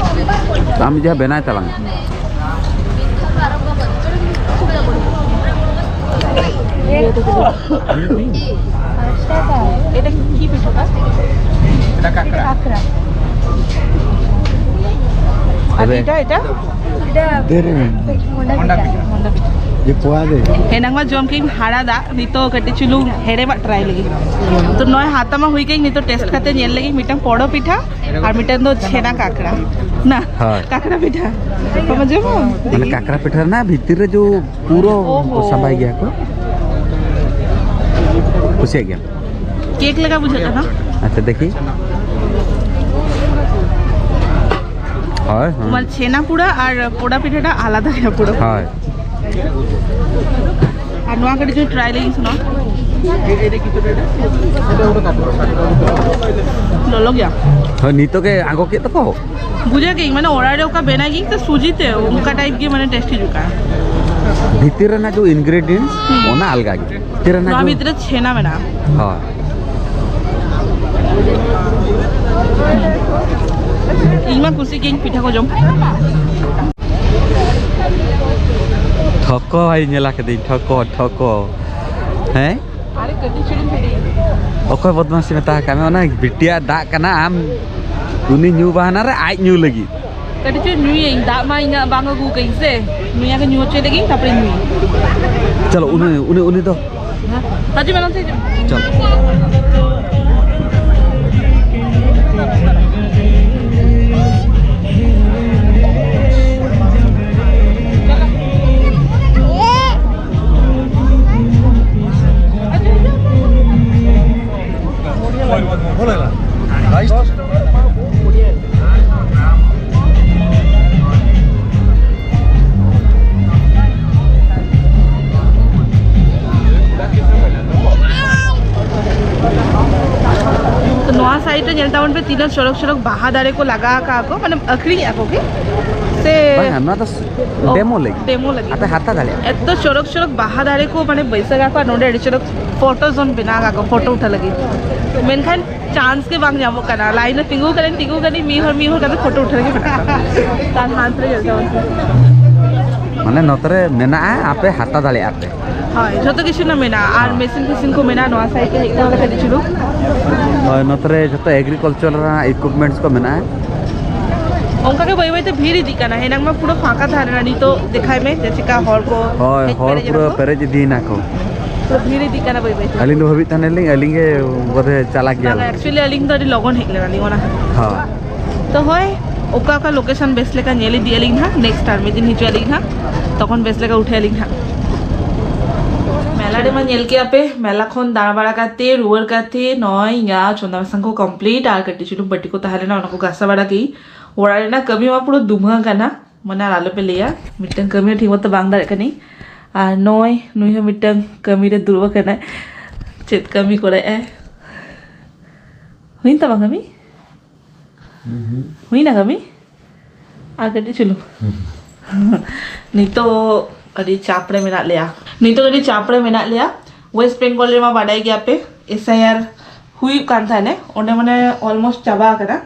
ᱟᱢ ᱡᱟᱦᱟᱸ ᱵᱮᱱᱟᱣ ᱛᱟᱞᱟᱝ᱾ এটা কি পিঠাটা? এটা কাঁকড়া। কাঁকড়া। আর এটা, এটা? ᱫᱮᱨᱮᱧ᱾ ᱢᱚᱱᱰᱟ ᱯᱤᱴᱷᱟ᱾ ᱢᱚᱱᱰᱟ ᱯᱤᱴᱷᱟ᱾ ᱡᱮ ᱯᱚᱣᱟ ᱫᱮ᱾ ᱮᱱᱟᱝ ᱢᱟ ᱡᱚᱢ ᱠᱮᱫ ᱦᱟᱲᱟᱫᱟ, ᱱᱤᱛᱚᱜ ᱠᱟᱹᱴᱤᱡ ᱪᱩᱞᱩᱝ ᱦᱮᱲᱮᱢᱟᱜ ᱴᱨᱟᱭ ᱞᱟᱹᱜᱤᱫ᱾ ᱛᱚ ᱱᱚᱜᱼᱚᱭ ᱦᱟᱛᱟᱣ ᱢᱟ ᱦᱩᱭ ᱠᱮᱫ, ᱱᱤᱛᱚᱜ ᱴᱮᱥᱴ ᱠᱟᱛᱮ ᱧᱮᱞ ᱞᱟᱹᱜᱤᱫ ᱢᱤᱫᱴᱟᱝ ᱯᱚᱲᱚ ᱯᱤᱴᱷᱟ ᱟᱨ ᱢᱤᱫᱴᱟᱝ ᱫᱚ ᱪᱷᱮᱱᱟ ᱠᱟᱸᱠᱲᱟ᱾ ᱱᱟ, ᱦᱳᱭ᱾ ᱠᱟᱸᱠᱲᱟ ᱯᱤᱴᱷᱟ᱾ ᱵᱟᱢ ᱟᱸᱡᱚᱢᱟ? ᱢᱟᱱᱮ ᱠᱟᱸᱠᱲᱟ ᱯᱤᱴᱷᱟᱹ ᱨᱮᱱᱟᱜ ᱵᱷᱤᱛᱤᱨ ᱨᱮ ᱡᱚ ᱯᱩᱨᱟᱹ ᱳᱦᱳ᱾ ᱥᱟᱢᱵᱟᱭ ᱜᱮᱭᱟ ᱠᱚ᱾ ᱠᱩᱥᱤᱭᱟᱜ ᱜᱮᱭᱟᱢ? ᱠᱮᱠ ᱞᱮᱠᱟ ᱵᱩᱡᱷᱟᱹᱜ ᱠᱟᱱᱟ᱾ ᱟᱪᱪᱷᱟ, ᱫᱮᱠᱷᱤ᱾ ᱦᱳᱭ, ᱦᱳᱭ᱾ ᱛᱳᱢᱟᱨ ᱪᱷᱮᱱᱟ ᱯᱩᱲᱟ ᱟᱨ ᱯᱚᱲᱟ ᱯᱤᱴᱷᱟᱹᱴᱟ ᱟᱞᱟᱫᱟ ᱜᱮᱭᱟ ᱯᱩᱨᱟᱹ᱾ ᱦᱳᱭ᱾ ᱟᱨ ᱱᱚᱣᱟ ᱠᱟᱹᱴᱤᱡ ᱪᱩᱞᱩᱝ ᱴᱨᱟᱭ ᱞᱟᱹᱜᱤᱧ ᱥᱮ ᱱᱚᱣᱟ᱾ ᱞᱚᱞᱚ ᱜᱮᱭᱟ᱾ ᱦᱳᱭ, ᱱᱤᱛᱚᱜ ᱜᱮ ᱟᱬᱜᱚ ᱠᱮᱫ ᱛᱟᱠᱚ᱾ ᱵᱩᱡᱷᱟᱹᱣ ᱠᱮᱫᱟᱹᱧ, ᱢᱟᱱᱮ ᱚᱲᱟᱜ ᱨᱮ ᱚᱠᱟ ᱵᱮᱱᱟᱣ ᱜᱤᱧ ᱛᱚ ᱥᱩᱡᱤ ᱛᱮ, ᱚᱱᱠᱟ ᱴᱟᱭᱤᱯ ᱜᱮ ᱢᱟᱱᱮ ᱴᱮᱥᱴ ᱦᱤᱡᱩᱜ ᱠᱟᱱᱟ᱾ ᱵᱷᱤᱛᱤᱨ ᱨᱮᱱᱟᱜ ᱡᱚ ᱤᱱᱜᱨᱮᱰᱤᱭᱮᱱᱴᱥ, ᱦᱩᱸ᱾ ᱚᱱᱟ ᱟᱞᱜᱟ ᱜᱮ᱾ ᱵᱷᱤᱛᱤᱨ ᱨᱮᱱᱟᱜ ᱱᱚᱣᱟ ᱡᱚ ᱵᱷᱤᱛᱨᱤ ᱨᱮ ᱪᱷᱮᱱᱟ ᱢᱮᱱᱟᱜᱼᱟ᱾ ᱦᱳᱭ᱾ ᱤᱧ ᱢᱟ ᱠᱩᱥᱤ ᱜᱤᱭᱟᱹᱧ ᱯᱤᱴᱷᱟᱹ ᱠᱚ ᱡᱚᱢ᱾ ᱴᱷᱚᱠᱚ ᱵᱷᱟᱭ ᱧᱮᱞ ᱟᱠᱟᱫᱟᱹᱧ, ᱴᱷᱚᱠᱚ, ᱴᱷᱚᱠᱚ᱾ ᱦᱮᱸ? ᱟᱨᱮ ᱠᱟᱹᱴᱤᱡ ᱪᱩᱞᱩᱝ ᱠᱟᱹᱴᱤᱡ᱾ ᱚᱠᱚᱭ ᱵᱚᱫᱢᱟᱥᱤ ᱢᱮᱛᱟ ᱟᱠᱟᱫ ᱢᱮ? ᱚᱱᱟ ᱵᱤᱴᱤᱭᱟᱜ ᱫᱟᱜ ᱠᱟᱱᱟ, ᱟᱢ ᱩᱱᱤ ᱧᱩ ᱵᱟᱦᱟᱱᱟ ᱨᱮ ᱟᱡ ᱧᱩ ᱞᱟᱹᱜᱤᱫ᱾ ᱠᱟᱹᱴᱤᱡ ᱪᱩᱞᱩᱝ ᱧᱩᱭᱟᱹᱧ, ᱫᱟᱜ ᱢᱟ ᱤᱧᱟᱜ ᱵᱟᱝ ᱟᱹᱜᱩ ᱠᱟᱹᱧ ᱥᱮ, ᱱᱩᱭᱟᱜ ᱜᱮ ᱧᱩ ᱦᱚᱪᱚᱭ ᱞᱟᱹᱜᱤᱫ, ᱛᱟᱨᱯᱚᱨᱮ ᱧᱩᱭᱟᱹᱧ᱾ ᱪᱚᱞᱚ, ᱩᱱᱤ, ᱩᱱᱤ, ᱩᱱᱤ ᱫᱚ ᱦᱤᱡᱩᱜ ᱢᱮ ᱱᱚᱱᱛᱮ ᱦᱤᱡᱩᱜ ᱢᱮ᱾ ᱪᱚᱞ᱾ ᱛᱚ ᱱᱚᱣᱟ ᱥᱟᱭᱤᱰ ᱨᱮ ᱧᱮᱞ ᱛᱟᱵᱚᱱ ᱯᱮ, ᱛᱤᱱᱟᱹᱜ ᱪᱚᱨᱚᱠ ᱪᱚᱨᱚᱠ ᱵᱟᱦᱟ ᱫᱟᱨᱮ ᱠᱚ ᱞᱟᱜᱟᱣ ᱟᱠᱟᱫ ᱠᱚ, ᱢᱟᱱᱮ ᱟᱹᱠᱷᱨᱤᱧᱮᱫᱼᱟ ᱠᱚ ᱠᱤ ᱥᱮ? ᱵᱟᱝᱟ, ᱱᱚᱣᱟ ᱫᱚ ᱚ, ᱰᱮᱢᱳ ᱞᱟᱹᱜᱤᱫ᱾ ᱰᱮᱢᱳ ᱞᱟᱹᱜᱤᱫ᱾ ᱟᱯᱮ ᱦᱟᱛᱟᱣ ᱫᱟᱲᱮᱭᱟᱜᱼᱟ᱾ ᱮᱛᱚ ᱪᱚᱨᱚᱠ ᱪᱚᱨᱚᱠ ᱵᱟᱦᱟ ᱫᱟᱨᱮ ᱠᱚ ᱢᱟᱱᱮ ᱵᱟᱹᱭᱥᱟᱹᱣ ᱟᱠᱟᱫ ᱠᱚᱣᱟ ᱱᱚᱰᱮ, ᱟᱹᱰᱤ ᱪᱚᱨᱚᱠ ᱯᱷᱳᱴᱳ ᱡᱳᱱ ᱵᱮᱱᱟᱣ ᱟᱠᱟᱫ ᱠᱚ, ᱯᱷᱳᱴᱳ ᱩᱴᱷᱟᱹᱣ ᱞᱟᱹᱜᱤᱫ᱾ ᱢᱮᱱᱠᱷᱟᱱ ᱪᱟᱱᱥ ᱜᱮ ᱵᱟᱝ ᱧᱟᱢᱚᱜ ᱠᱟᱱᱟ᱾ ᱞᱟᱭᱤᱱ ᱨᱮ ᱛᱤᱸᱜᱩ ᱠᱟᱹᱱᱟᱹᱧ, ᱛᱤᱸᱜᱩ ᱠᱟᱹᱱᱟᱹᱧ, ᱢᱤᱫ ᱦᱚᱲ, ᱢᱤᱫ ᱦᱚᱲ ᱠᱟᱛᱮ ᱯᱷᱳᱴᱳ ᱩᱴᱷᱟᱹᱣ ᱜᱮ ᱢᱮᱱᱟᱜ ᱠᱟᱫᱟ᱾ ᱛᱟᱨ ᱦᱟᱛ ᱨᱮ ᱧᱮᱞ ᱛᱟᱵᱚᱱ ᱯᱮ᱾ ᱢᱟᱱᱮ ᱱᱚᱛᱮ ᱨᱮ ᱢᱮᱱᱟᱜᱼᱟ, ᱟᱯᱮ ᱦᱟᱛᱟᱣ ᱫᱟᱲᱮᱭᱟᱜᱼᱟ ᱯᱮ᱾ ᱦᱳᱭ, ᱡᱷᱚᱛᱚ ᱠᱤᱪᱷᱩ ᱨᱮᱱᱟᱜ ᱢᱮᱱᱟᱜᱼᱟ᱾ ᱟᱨ ᱢᱮᱥᱤᱱ ᱯᱷᱮᱥᱤᱱ ᱠᱚ ᱢᱮᱱᱟᱜᱼᱟ ᱱᱚᱣᱟ ᱥᱟᱭᱤᱰ ᱨᱮ ᱦᱮᱡ ᱠᱟᱛᱮ ᱠᱟᱹᱴᱤᱡ ᱪᱩᱞᱩ᱾ ᱦᱳᱭ, ᱱᱚᱛᱮ ᱨᱮ ᱡᱷᱚᱛᱚ ᱮᱜᱽᱨᱤᱠᱟᱞᱪᱟᱨ ᱨᱮᱱᱟᱜ ᱤᱠᱩᱯᱢᱮᱱᱴᱥ ᱠᱚ ᱢᱮᱱᱟᱜᱼᱟ᱾ ᱚᱱᱠᱟ ᱜᱮ ᱵᱟᱹᱭ ᱵᱟᱹᱭ ᱛᱮ ᱵᱷᱤᱲ ᱤᱫᱤᱜ ᱠᱟᱱᱟ᱾ ᱮᱱᱟᱝ ᱢᱟ ᱯᱩᱨᱟᱹ ᱯᱷᱟᱸᱠᱟ ᱛᱟᱦᱮᱸ ᱞᱮᱱᱟ, ᱱᱤᱛᱚᱜ ᱫᱮᱠᱷᱟᱭ ᱢᱮ ᱡᱮ ᱪᱮᱠᱟ ᱦᱚᱲ ᱠᱚ ᱦᱳᱭ, ᱦᱮᱡ ᱦᱚᱲ ᱯᱮᱨᱮᱡ ᱯᱩᱨᱟᱹ ᱮᱱᱟ ᱠᱚ᱾ ᱯᱮᱨᱮᱡ ᱤᱫᱤᱭᱮᱱᱟ ᱠᱚ᱾ ᱯᱩᱨᱟᱹ ᱵᱷᱤᱲ ᱤᱫᱤᱜ ᱠᱟᱱᱟ ᱵᱟᱹᱭ ᱵᱟᱹᱭ ᱛᱮ᱾ ᱟᱹᱞᱤᱧ ᱫᱚ ᱵᱷᱟᱵᱤᱛ ᱛᱟᱦᱮᱱᱟᱞᱤᱧ, ᱟᱹᱞᱤᱧ ᱜᱮ ᱵᱚᱫᱷᱚᱭ ᱪᱟᱞᱟᱜ ᱵᱟᱝ, ᱜᱮᱭᱟᱞᱤᱧ᱾ Actually ᱟᱹᱞᱤᱧ ᱫᱚ ᱟᱹᱰᱤ ᱞᱚᱜᱚᱱ ᱦᱮᱡ ᱞᱮᱱᱟᱞᱤᱧ ᱚᱱᱟ ᱠᱷᱟᱹᱛᱤᱨ᱾ ᱦᱳᱭ᱾ ᱛᱚ ᱦᱳᱭ, ᱚᱠᱟ ᱚᱠᱟ ᱞᱳᱠᱮᱥᱚᱱ ᱵᱮᱥ ᱞᱮᱠᱟ ᱧᱮᱞ ᱤᱫᱤᱭᱟᱞᱤᱧ ᱦᱟᱸᱜ, ᱱᱮᱠᱥᱴ ᱟᱨ ᱢᱤᱫ ᱫᱤᱱ ᱦᱤᱡᱩᱜ ᱟᱹᱞᱤᱧ ᱦᱟᱸᱜ, ᱛᱚᱠᱷᱚᱱ ᱵᱮᱥ ᱞᱮᱠᱟ ᱩᱴᱷᱟᱹ ᱟᱹᱞᱤᱧ ᱦᱟᱸᱜ᱾ ᱢᱮᱞᱟ ᱨᱮᱢᱟ ᱧᱮᱞ ᱠᱮᱜᱼᱟ ᱯᱮ, ᱢᱮᱞᱟ ᱠᱷᱚᱱ ᱫᱟᱬᱟ ᱵᱟᱲᱟ ᱠᱟᱛᱮ ᱨᱩᱣᱟᱹᱲ ᱠᱟᱛᱮ ᱱᱚᱜᱼᱚᱭ ᱤᱧᱟᱹᱜ ᱪᱚᱸᱫᱟ ᱵᱟᱥᱟᱝ ᱠᱚ ᱠᱚᱢᱯᱞᱤᱴ ᱟᱨ ᱠᱟᱹᱴᱤᱡ ᱪᱩᱞᱩᱝ ᱵᱟᱹᱴᱤ ᱠᱚ ᱛᱟᱦᱮᱸ ᱞᱮᱱᱟ, ᱚᱱᱟ ᱠᱚ ᱜᱷᱟᱥᱟᱣ ᱵᱟᱲᱟ ᱠᱮᱜᱼᱤᱧ᱾ ᱚᱲᱟᱜ ᱨᱮᱱᱟᱜ ᱠᱟᱹᱢᱤ ᱢᱟ ᱯᱩᱨᱟᱹ ᱫᱩᱢᱦᱟᱹ ᱠᱟᱱᱟ, ᱢᱟᱱᱮ ᱟᱨ ᱟᱞᱚᱯᱮ ᱞᱟᱹᱭᱟ, ᱢᱤᱫᱴᱟᱝ ᱠᱟᱹᱢᱤ ᱦᱚᱸ ᱴᱷᱤᱠ ᱢᱚᱛᱚ ᱵᱟᱝ ᱫᱟᱲᱮᱭᱟᱜ ᱠᱟᱹᱱᱟᱹᱧ᱾ ᱟᱨ ᱱᱚᱜᱼᱚᱭ ᱱᱩᱭ ᱦᱚᱸ ᱢᱤᱫᱴᱟᱝ ᱠᱟᱹᱢᱤ ᱨᱮ ᱫᱩᱲᱩᱵ ᱟᱠᱟᱱᱟᱭ᱾ ᱪᱮᱫ ᱠᱟᱹᱢᱤ ᱠᱚᱨᱟᱭ ᱟᱭ? ᱦᱩᱭᱮᱱ ᱛᱟᱢᱟ ᱠᱟᱹᱢᱤ? ᱦᱩᱭᱱᱟ ᱠᱟᱹᱢᱤ? ᱟᱨ ᱠᱟᱹᱴᱤᱡ ᱪᱩᱞᱩᱝ᱾ ᱱᱤᱛᱚᱜ ᱟᱹᱰᱤ ᱪᱟᱯ ᱨᱮ ᱢᱮᱱᱟᱜ ᱞᱮᱭᱟ᱾ ᱱᱤᱛᱚᱜ ᱟᱹᱰᱤ ᱪᱟᱯ ᱨᱮ ᱢᱮᱱᱟᱜ ᱞᱮᱭᱟ᱾ ᱳᱭᱮᱥᱴ ᱵᱮᱝᱜᱚᱞ ᱨᱮᱢᱟ ᱵᱟᱰᱟᱭ ᱜᱮᱭᱟᱯᱮ, ᱮᱥ ᱟᱭ ᱟᱨ ᱦᱩᱭᱩᱜ ᱠᱟᱱ ᱛᱟᱦᱮᱱᱟ, ᱚᱸᱰᱮ ᱢᱟᱱᱮ ᱚᱞᱢᱳᱥᱴ ᱪᱟᱵᱟ ᱟᱠᱟᱱᱟ᱾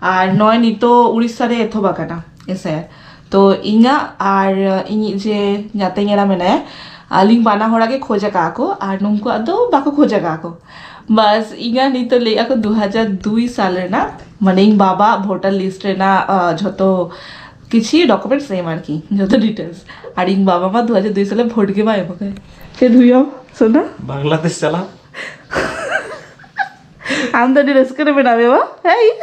ᱟᱨ ᱱᱚᱜᱼᱚᱭ ᱱᱤᱛᱚᱜ ᱩᱲᱤᱥᱥᱟ ᱨᱮ ᱮᱛᱚᱦᱚᱵ ᱟᱠᱟᱱᱟ ᱮᱥ ᱟᱭ ᱟᱨ᱾ ᱛᱚ ᱤᱧᱟᱹᱜ ᱟᱨ ᱤᱧᱤᱡ ᱡᱮ ᱧᱟᱛᱮᱧ ᱮᱨᱟ ᱢᱮᱱᱟᱭᱟ, ᱟᱹᱞᱤᱧ ᱵᱟᱱᱟ ᱦᱚᱲᱟᱜ ᱜᱮ ᱠᱷᱚᱡᱽ ᱟᱠᱟᱫᱼᱟ ᱠᱚ, ᱟᱨ ᱱᱩᱠᱩᱣᱟᱜ ᱫᱚ ᱵᱟᱠᱚ ᱠᱷᱚᱡᱽ ᱟᱠᱟᱫᱼᱟ ᱠᱚ᱾ ᱵᱟᱥ, ᱤᱧᱟᱹᱜ ᱱᱤᱛᱚᱜ ᱞᱟᱹᱭᱮᱫᱼᱟ ᱠᱚ ᱫᱩ ᱦᱟᱡᱟᱨ ᱫᱩᱭ ᱥᱟᱞ ᱨᱮᱱᱟᱜ, ᱢᱟᱱᱮ ᱤᱧ ᱵᱟᱵᱟ ᱵᱷᱳᱴᱟᱨ ᱞᱤᱥᱴ ᱨᱮᱱᱟᱜ, ᱟᱸ, ᱡᱷᱚᱛᱚ ᱠᱤᱪᱷᱤ ᱰᱚᱠᱩᱢᱮᱱᱴᱥ ᱮᱢ ᱟᱨᱠᱤ, ᱡᱷᱚᱛᱚ ᱰᱤᱴᱮᱞᱥ᱾ ᱟᱨ ᱤᱧ ᱵᱟᱵᱟ ᱢᱟ ᱫᱩ ᱦᱟᱡᱟᱨ ᱫᱩᱭ ᱥᱟᱞᱮ ᱵᱷᱳᱴ ᱜᱮ ᱵᱟᱭ ᱮᱢ ᱟᱠᱟᱫ᱾ ᱪᱮᱫ ᱦᱩᱭᱩᱜᱼᱟ ᱥᱳᱱᱟ? ᱵᱟᱝᱞᱟᱫᱮᱥ ᱪᱟᱞᱟᱣ᱾ ᱟᱢ ᱫᱚ ᱟᱹᱰᱤ ᱨᱟᱹᱥᱠᱟᱹ ᱨᱮ ᱢᱮᱱᱟᱜ ᱢᱮᱭᱟ ᱵᱟ? ᱦᱮᱸ,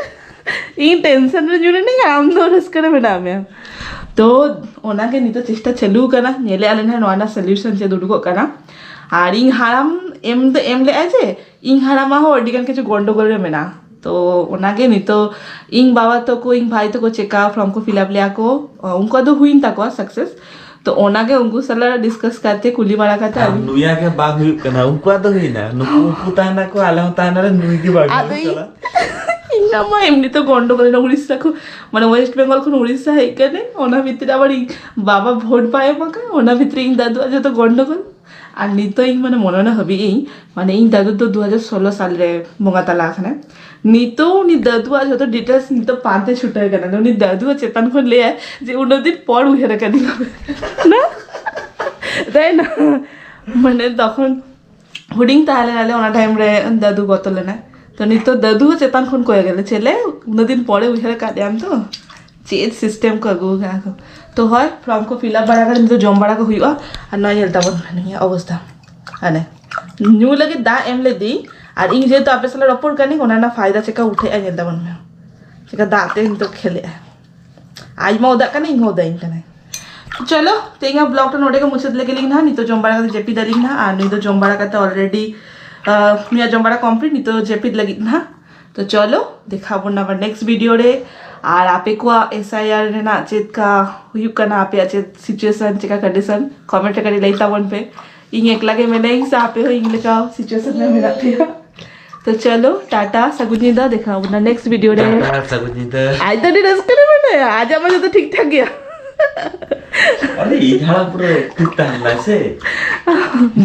ᱤᱧ ᱴᱮᱱᱥᱚᱱ ᱨᱮ ᱧᱩᱨ ᱮᱱᱟᱹᱧ, ᱟᱢ ᱫᱚ ᱨᱟᱹᱥᱠᱟᱹ ᱨᱮ ᱢᱮᱱᱟᱜ ᱢᱮᱭᱟ᱾ ᱛᱚ ᱚᱱᱟᱜᱮ ᱱᱤᱛᱚᱜ ᱪᱮᱥᱴᱟ ᱪᱟᱹᱞᱩ ᱟᱠᱟᱱᱟ, ᱧᱮᱞᱮᱫᱼᱟ ᱞᱮ ᱱᱟᱦᱟᱜ ᱱᱚᱣᱟ ᱨᱮᱱᱟᱜ ᱥᱚᱞᱤᱭᱩᱥᱚᱱ ᱪᱮᱫ ᱩᱰᱩᱠᱚᱜ ᱠᱟᱱᱟ᱾ ᱟᱨ ᱤᱧ ᱦᱟᱲᱟᱢ ᱮᱢ ᱫᱚ ᱮᱢ ᱞᱮᱫᱼᱟᱭ ᱡᱮ, ᱤᱧ ᱦᱟᱲᱟᱢᱟ ᱦᱚᱸ ᱟᱹᱰᱤ ᱜᱟᱱ ᱠᱤᱪᱷᱩ ᱜᱚᱱᱰᱚᱜᱳᱞ ᱨᱮ ᱢᱮᱱᱟᱜᱼᱟ᱾ ᱛᱚ ᱚᱱᱟᱜᱮ ᱱᱤᱛᱚᱜ ᱤᱧ ᱵᱟᱵᱟ ᱛᱟᱠᱚ, ᱤᱧ ᱵᱷᱟᱭ ᱛᱟᱠᱚ ᱪᱮᱠᱟ ᱯᱷᱨᱚᱢ ᱠᱚ ᱯᱷᱤᱞᱟᱯ ᱞᱮᱭᱟ ᱠᱚ, ᱩᱱᱠᱩᱣᱟᱜ ᱫᱚ ᱦᱩᱭᱮᱱ ᱛᱟᱠᱚᱣᱟ ᱥᱟᱠᱥᱮᱥ᱾ ᱛᱚ ᱚᱱᱟᱜᱮ ᱩᱱᱠᱩ ᱥᱟᱞᱟᱜ ᱰᱤᱥᱠᱟᱥ ᱠᱟᱛᱮ, ᱠᱩᱞᱤ ᱵᱟᱲᱟ ᱠᱟᱛᱮ ᱟᱨ ᱟᱹᱞᱤᱧ ᱱᱩᱭᱟᱜ ᱜᱮ ᱵᱟᱝ ᱦᱩᱭᱩᱜ ᱠᱟᱱᱟ, ᱩᱱᱠᱩᱣᱟᱜ ᱫᱚ ᱦᱩᱭᱱᱟ, ᱱᱩᱠᱩ ᱩᱱᱠᱩ ᱛᱟᱦᱮᱱᱟ ᱠᱚ, ᱟᱞᱮ ᱦᱚᱸ ᱛᱟᱦᱮᱱᱟ ᱞᱮ, ᱱᱩᱭ ᱜᱮ ᱵᱟᱝ ᱟᱫᱚ ᱦᱩᱭᱩᱜ ᱤᱧ, ᱠᱟᱱᱟ᱾ ᱤᱧ ᱢᱟ ᱮᱢᱱᱤ ᱛᱮ ᱜᱚᱱᱰᱚᱜᱳᱞ ᱮᱱᱟ ᱩᱲᱤᱥᱥᱟ ᱠᱷᱚᱱ, ᱢᱟᱱᱮ ᱳᱭᱮᱥᱴ ᱵᱮᱝᱜᱚᱞ ᱠᱷᱚᱱ ᱩᱲᱤᱥᱥᱟ ᱦᱮᱡ ᱠᱟᱛᱮ, ᱚᱱᱟ ᱵᱷᱤᱛᱨᱤ ᱨᱮ ᱟᱵᱟᱨ ᱤᱧ ᱵᱟᱵᱟ ᱵᱷᱳᱴ ᱵᱟᱭ ᱮᱢ ᱟᱠᱟᱫ, ᱚᱱᱟ ᱵᱷᱤᱛᱨᱤ ᱤᱧ ᱫᱟᱫᱩᱣᱟᱜ ᱡᱚᱛᱚ ᱜᱚᱱᱰᱚᱜᱳᱞ᱾ ᱟᱨ ᱱᱤᱛᱚᱜ ᱤᱧ ᱢᱟᱱᱮ ᱢᱚᱱᱮ ᱢᱚᱱᱮ ᱵᱷᱟᱹᱵᱤᱭᱮᱫ ᱤᱧ, ᱢᱟᱱᱮ ᱤᱧ ᱫᱟᱫᱩ ᱫᱚ ᱫᱩ ᱦᱟᱡᱟᱨ ᱥᱳᱞᱳ ᱥᱟᱞ ᱨᱮ ᱵᱚᱸᱜᱟ ᱛᱟᱞᱟ ᱟᱠᱟᱱᱟᱭ᱾ ᱱᱤᱛᱚᱜ ᱩᱱᱤ ᱫᱟᱫᱩᱣᱟᱜ ᱡᱷᱚᱛᱚ ᱰᱤᱴᱮᱞᱥ ᱱᱤᱛᱚᱜ ᱯᱟᱱᱛᱮ ᱪᱷᱩᱴᱟᱹᱣ ᱠᱟᱱᱟ᱾ ᱩᱱᱤ ᱫᱟᱫᱩ ᱪᱮᱛᱟᱱ ᱠᱷᱚᱱ ᱞᱟᱹᱭᱟᱭ ᱡᱮ ᱩᱱᱟᱹᱜ ᱫᱤᱱ ᱯᱚᱨ ᱩᱭᱦᱟᱹᱨ ᱟᱠᱟᱫᱤᱧᱟ ᱯᱮ᱾ ᱱᱟ? ᱛᱟᱭ ᱱᱟ? ᱢᱟᱱᱮ ᱛᱚᱠᱷᱚᱱ ᱦᱩᱰᱤᱧ ᱛᱟᱦᱮᱸ ᱞᱮᱱᱟᱞᱮ, ᱚᱱᱟ ᱴᱟᱭᱤᱢ ᱨᱮ ᱫᱟᱫᱩ ᱜᱚᱛᱚ ᱞᱮᱱᱟᱭ᱾ ᱛᱚ ᱱᱤᱛᱚᱜ ᱫᱟᱫᱩ ᱦᱚᱸ ᱪᱮᱛᱟᱱ ᱠᱷᱚᱱ ᱠᱚᱭᱚᱜ ᱟᱞᱮ, ᱪᱮᱞᱮ ᱩᱱᱟᱹᱜ ᱫᱤᱱ ᱯᱚᱨᱮ ᱩᱭᱦᱟᱹᱨ ᱟᱠᱟᱫ ᱞᱮᱭᱟᱢ ᱛᱚ? ᱪᱮᱫ ᱥᱤᱥᱴᱮᱢ ᱠᱚ ᱟᱹᱜᱩ ᱟᱠᱟᱫᱟ ᱠᱚ᱾ ᱛᱚ ᱦᱳᱭ, ᱯᱷᱨᱚᱢ ᱠᱚ ᱯᱷᱤᱞᱟᱯ ᱵᱟᱲᱟ ᱠᱟᱛᱮ ᱱᱤᱛᱚᱜ ᱡᱚᱢ ᱵᱟᱲᱟ ᱠᱚ ᱦᱩᱭᱩᱜᱼᱟ᱾ ᱟᱨ ᱱᱚᱣᱟ ᱧᱮᱞ ᱛᱟᱵᱚᱱ ᱯᱮ ᱱᱤᱭᱟᱹ ᱚᱵᱚᱥᱛᱟ᱾ ᱦᱟᱱᱮ ᱧᱩ ᱞᱟᱹᱜᱤᱫ ᱫᱟᱜ ᱮᱢ ᱞᱮᱫᱤᱧ, ᱟᱨ ᱤᱧ ᱡᱮᱦᱮᱛᱩ ᱟᱯᱮ ᱥᱟᱞᱟᱜ ᱨᱚᱯᱚᱲ ᱠᱟᱹᱱᱟᱹᱧ, ᱚᱱᱟ ᱨᱮᱱᱟᱜ ᱯᱷᱟᱭᱫᱟ ᱪᱮᱠᱟ ᱩᱴᱷᱟᱹᱜᱼᱟ ᱧᱮᱞ ᱛᱟᱵᱚᱱ ᱢᱮ᱾ ᱪᱮᱠᱟ ᱫᱟᱜ ᱛᱮ ᱱᱤᱛᱚᱜ ᱠᱷᱮᱞᱮᱜᱼᱟ᱾ ᱟᱡ ᱢᱟ ᱚᱫᱟᱜ ᱠᱟᱱᱟ, ᱤᱧ ᱦᱚᱸ ᱚᱫᱟᱧ ᱠᱟᱱᱟᱭ᱾ ᱪᱚᱞᱚ, ᱛᱮᱦᱮᱧᱟᱜ ᱵᱞᱚᱜ ᱴᱟ ᱱᱚᱰᱮ ᱜᱮ ᱢᱩᱪᱟᱹᱫ ᱞᱮᱜᱮ ᱞᱤᱧ ᱱᱟᱦᱟᱜ᱾ ᱱᱤᱛᱚᱜ ᱡᱚᱢ ᱵᱟᱲᱟ ᱠᱟᱛᱮ ᱡᱟᱹᱯᱤᱫ ᱟᱹᱞᱤᱧ ᱱᱟᱦᱟᱜ, ᱟᱨ ᱱᱩᱭ ᱫᱚ ᱡᱚᱢ ᱵᱟᱲᱟ ᱠᱟᱛᱮ ᱚᱞᱨᱮᱰᱤ ᱱᱩᱭᱟᱜ ᱡᱚᱢ ᱵᱟᱲᱟ ᱠᱚᱢᱯᱞᱤᱴ, ᱱᱤᱛᱚᱜ ᱡᱟᱹᱯᱤᱫ ᱞᱟᱹᱜᱤᱫ ᱱᱟᱦᱟᱜ᱾ ᱛᱚ ᱪᱚᱞᱚ, ᱫᱮᱠᱷᱟ ᱵᱚᱱ ᱟᱵᱟᱨ ᱱᱮᱠᱥᱴ ᱵᱷᱤᱰᱤᱭᱳ ᱨᱮ᱾ ᱟᱨ ᱟᱯᱮ ᱠᱚᱣᱟᱜ ᱮᱥ ᱟᱭ ᱟᱨ ᱨᱮᱱᱟᱜ ᱪᱮᱫ ᱠᱟ ᱦᱩᱭᱩᱜ ᱠᱟᱱᱟ, ᱟᱯᱮᱭᱟᱜ ᱪᱮᱫ ᱥᱤᱪᱩᱭᱮᱥᱚᱱ, ᱪᱮᱫ ᱠᱟ ᱠᱚᱱᱰᱤᱥᱚᱱ, ᱠᱚᱢᱮᱱᱴ ᱨᱮ ᱠᱟᱹᱴᱤᱡ ᱞᱟᱹᱭ ᱛᱟᱵᱚᱱ ᱯᱮ᱾ ᱤᱧ ᱮᱠᱞᱟ ᱜᱮ ᱢᱮᱱᱟᱧ ᱥᱮ ᱟᱯᱮ ᱦᱚᱸ ᱤᱧ ᱞᱮᱠᱟ ᱥᱤᱪᱩᱭᱮᱥᱚᱱ ᱨᱮ ᱢᱮᱱᱟᱜ ᱯᱮᱭᱟ? ᱛᱚ ᱪᱚᱞᱚ, ᱴᱟᱴᱟ, ᱥᱟᱹᱜᱩᱱ ᱧᱤᱫᱟᱹ, ᱫᱮᱠᱷᱟ ᱵᱚᱱᱟ ᱱᱮᱠᱥᱴ ᱵᱷᱤᱰᱤᱭᱳ ᱨᱮ᱾ ᱴᱟᱴᱟ, ᱥᱟᱹᱜᱩᱱ ᱧᱤᱫᱟᱹ᱾ ᱟᱡ ᱫᱚ ᱟᱹᱰᱤ ᱨᱟᱹᱥᱠᱟᱹ ᱨᱮ ᱢᱮᱱᱟᱭᱟ, ᱟᱡᱟᱜ ᱢᱟ ᱡᱚᱛᱚ ᱴᱷᱤᱠ ᱴᱷᱟᱠ ᱜᱮᱭᱟ᱾ ᱟᱨᱮ, ᱤᱧ ᱦᱟᱲᱟᱢ ᱯᱩᱨᱟᱹ ᱴᱷᱤᱠ ᱛᱟᱦᱮᱱ ᱞᱟᱭ ᱥᱮ᱾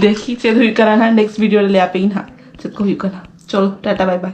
ᱫᱮᱠᱷᱤ ᱪᱮᱫ ᱦᱩᱭᱩᱜ ᱠᱟᱱᱟ ᱱᱟᱦᱟᱜ ᱱᱮᱠᱥᱴ ᱵᱷᱤᱰᱤᱭᱳ ᱨᱮ, ᱞᱟᱹᱭ ᱟᱯᱮ ᱤᱧ ᱱᱟᱦᱟᱜ ᱪᱮᱫ ᱠᱚ ᱦᱩᱭᱩᱜ ᱠᱟᱱᱟ᱾ ᱪᱚᱞᱚ, ᱴᱟᱴᱟ, ᱵᱟᱭ ᱵᱟᱭ᱾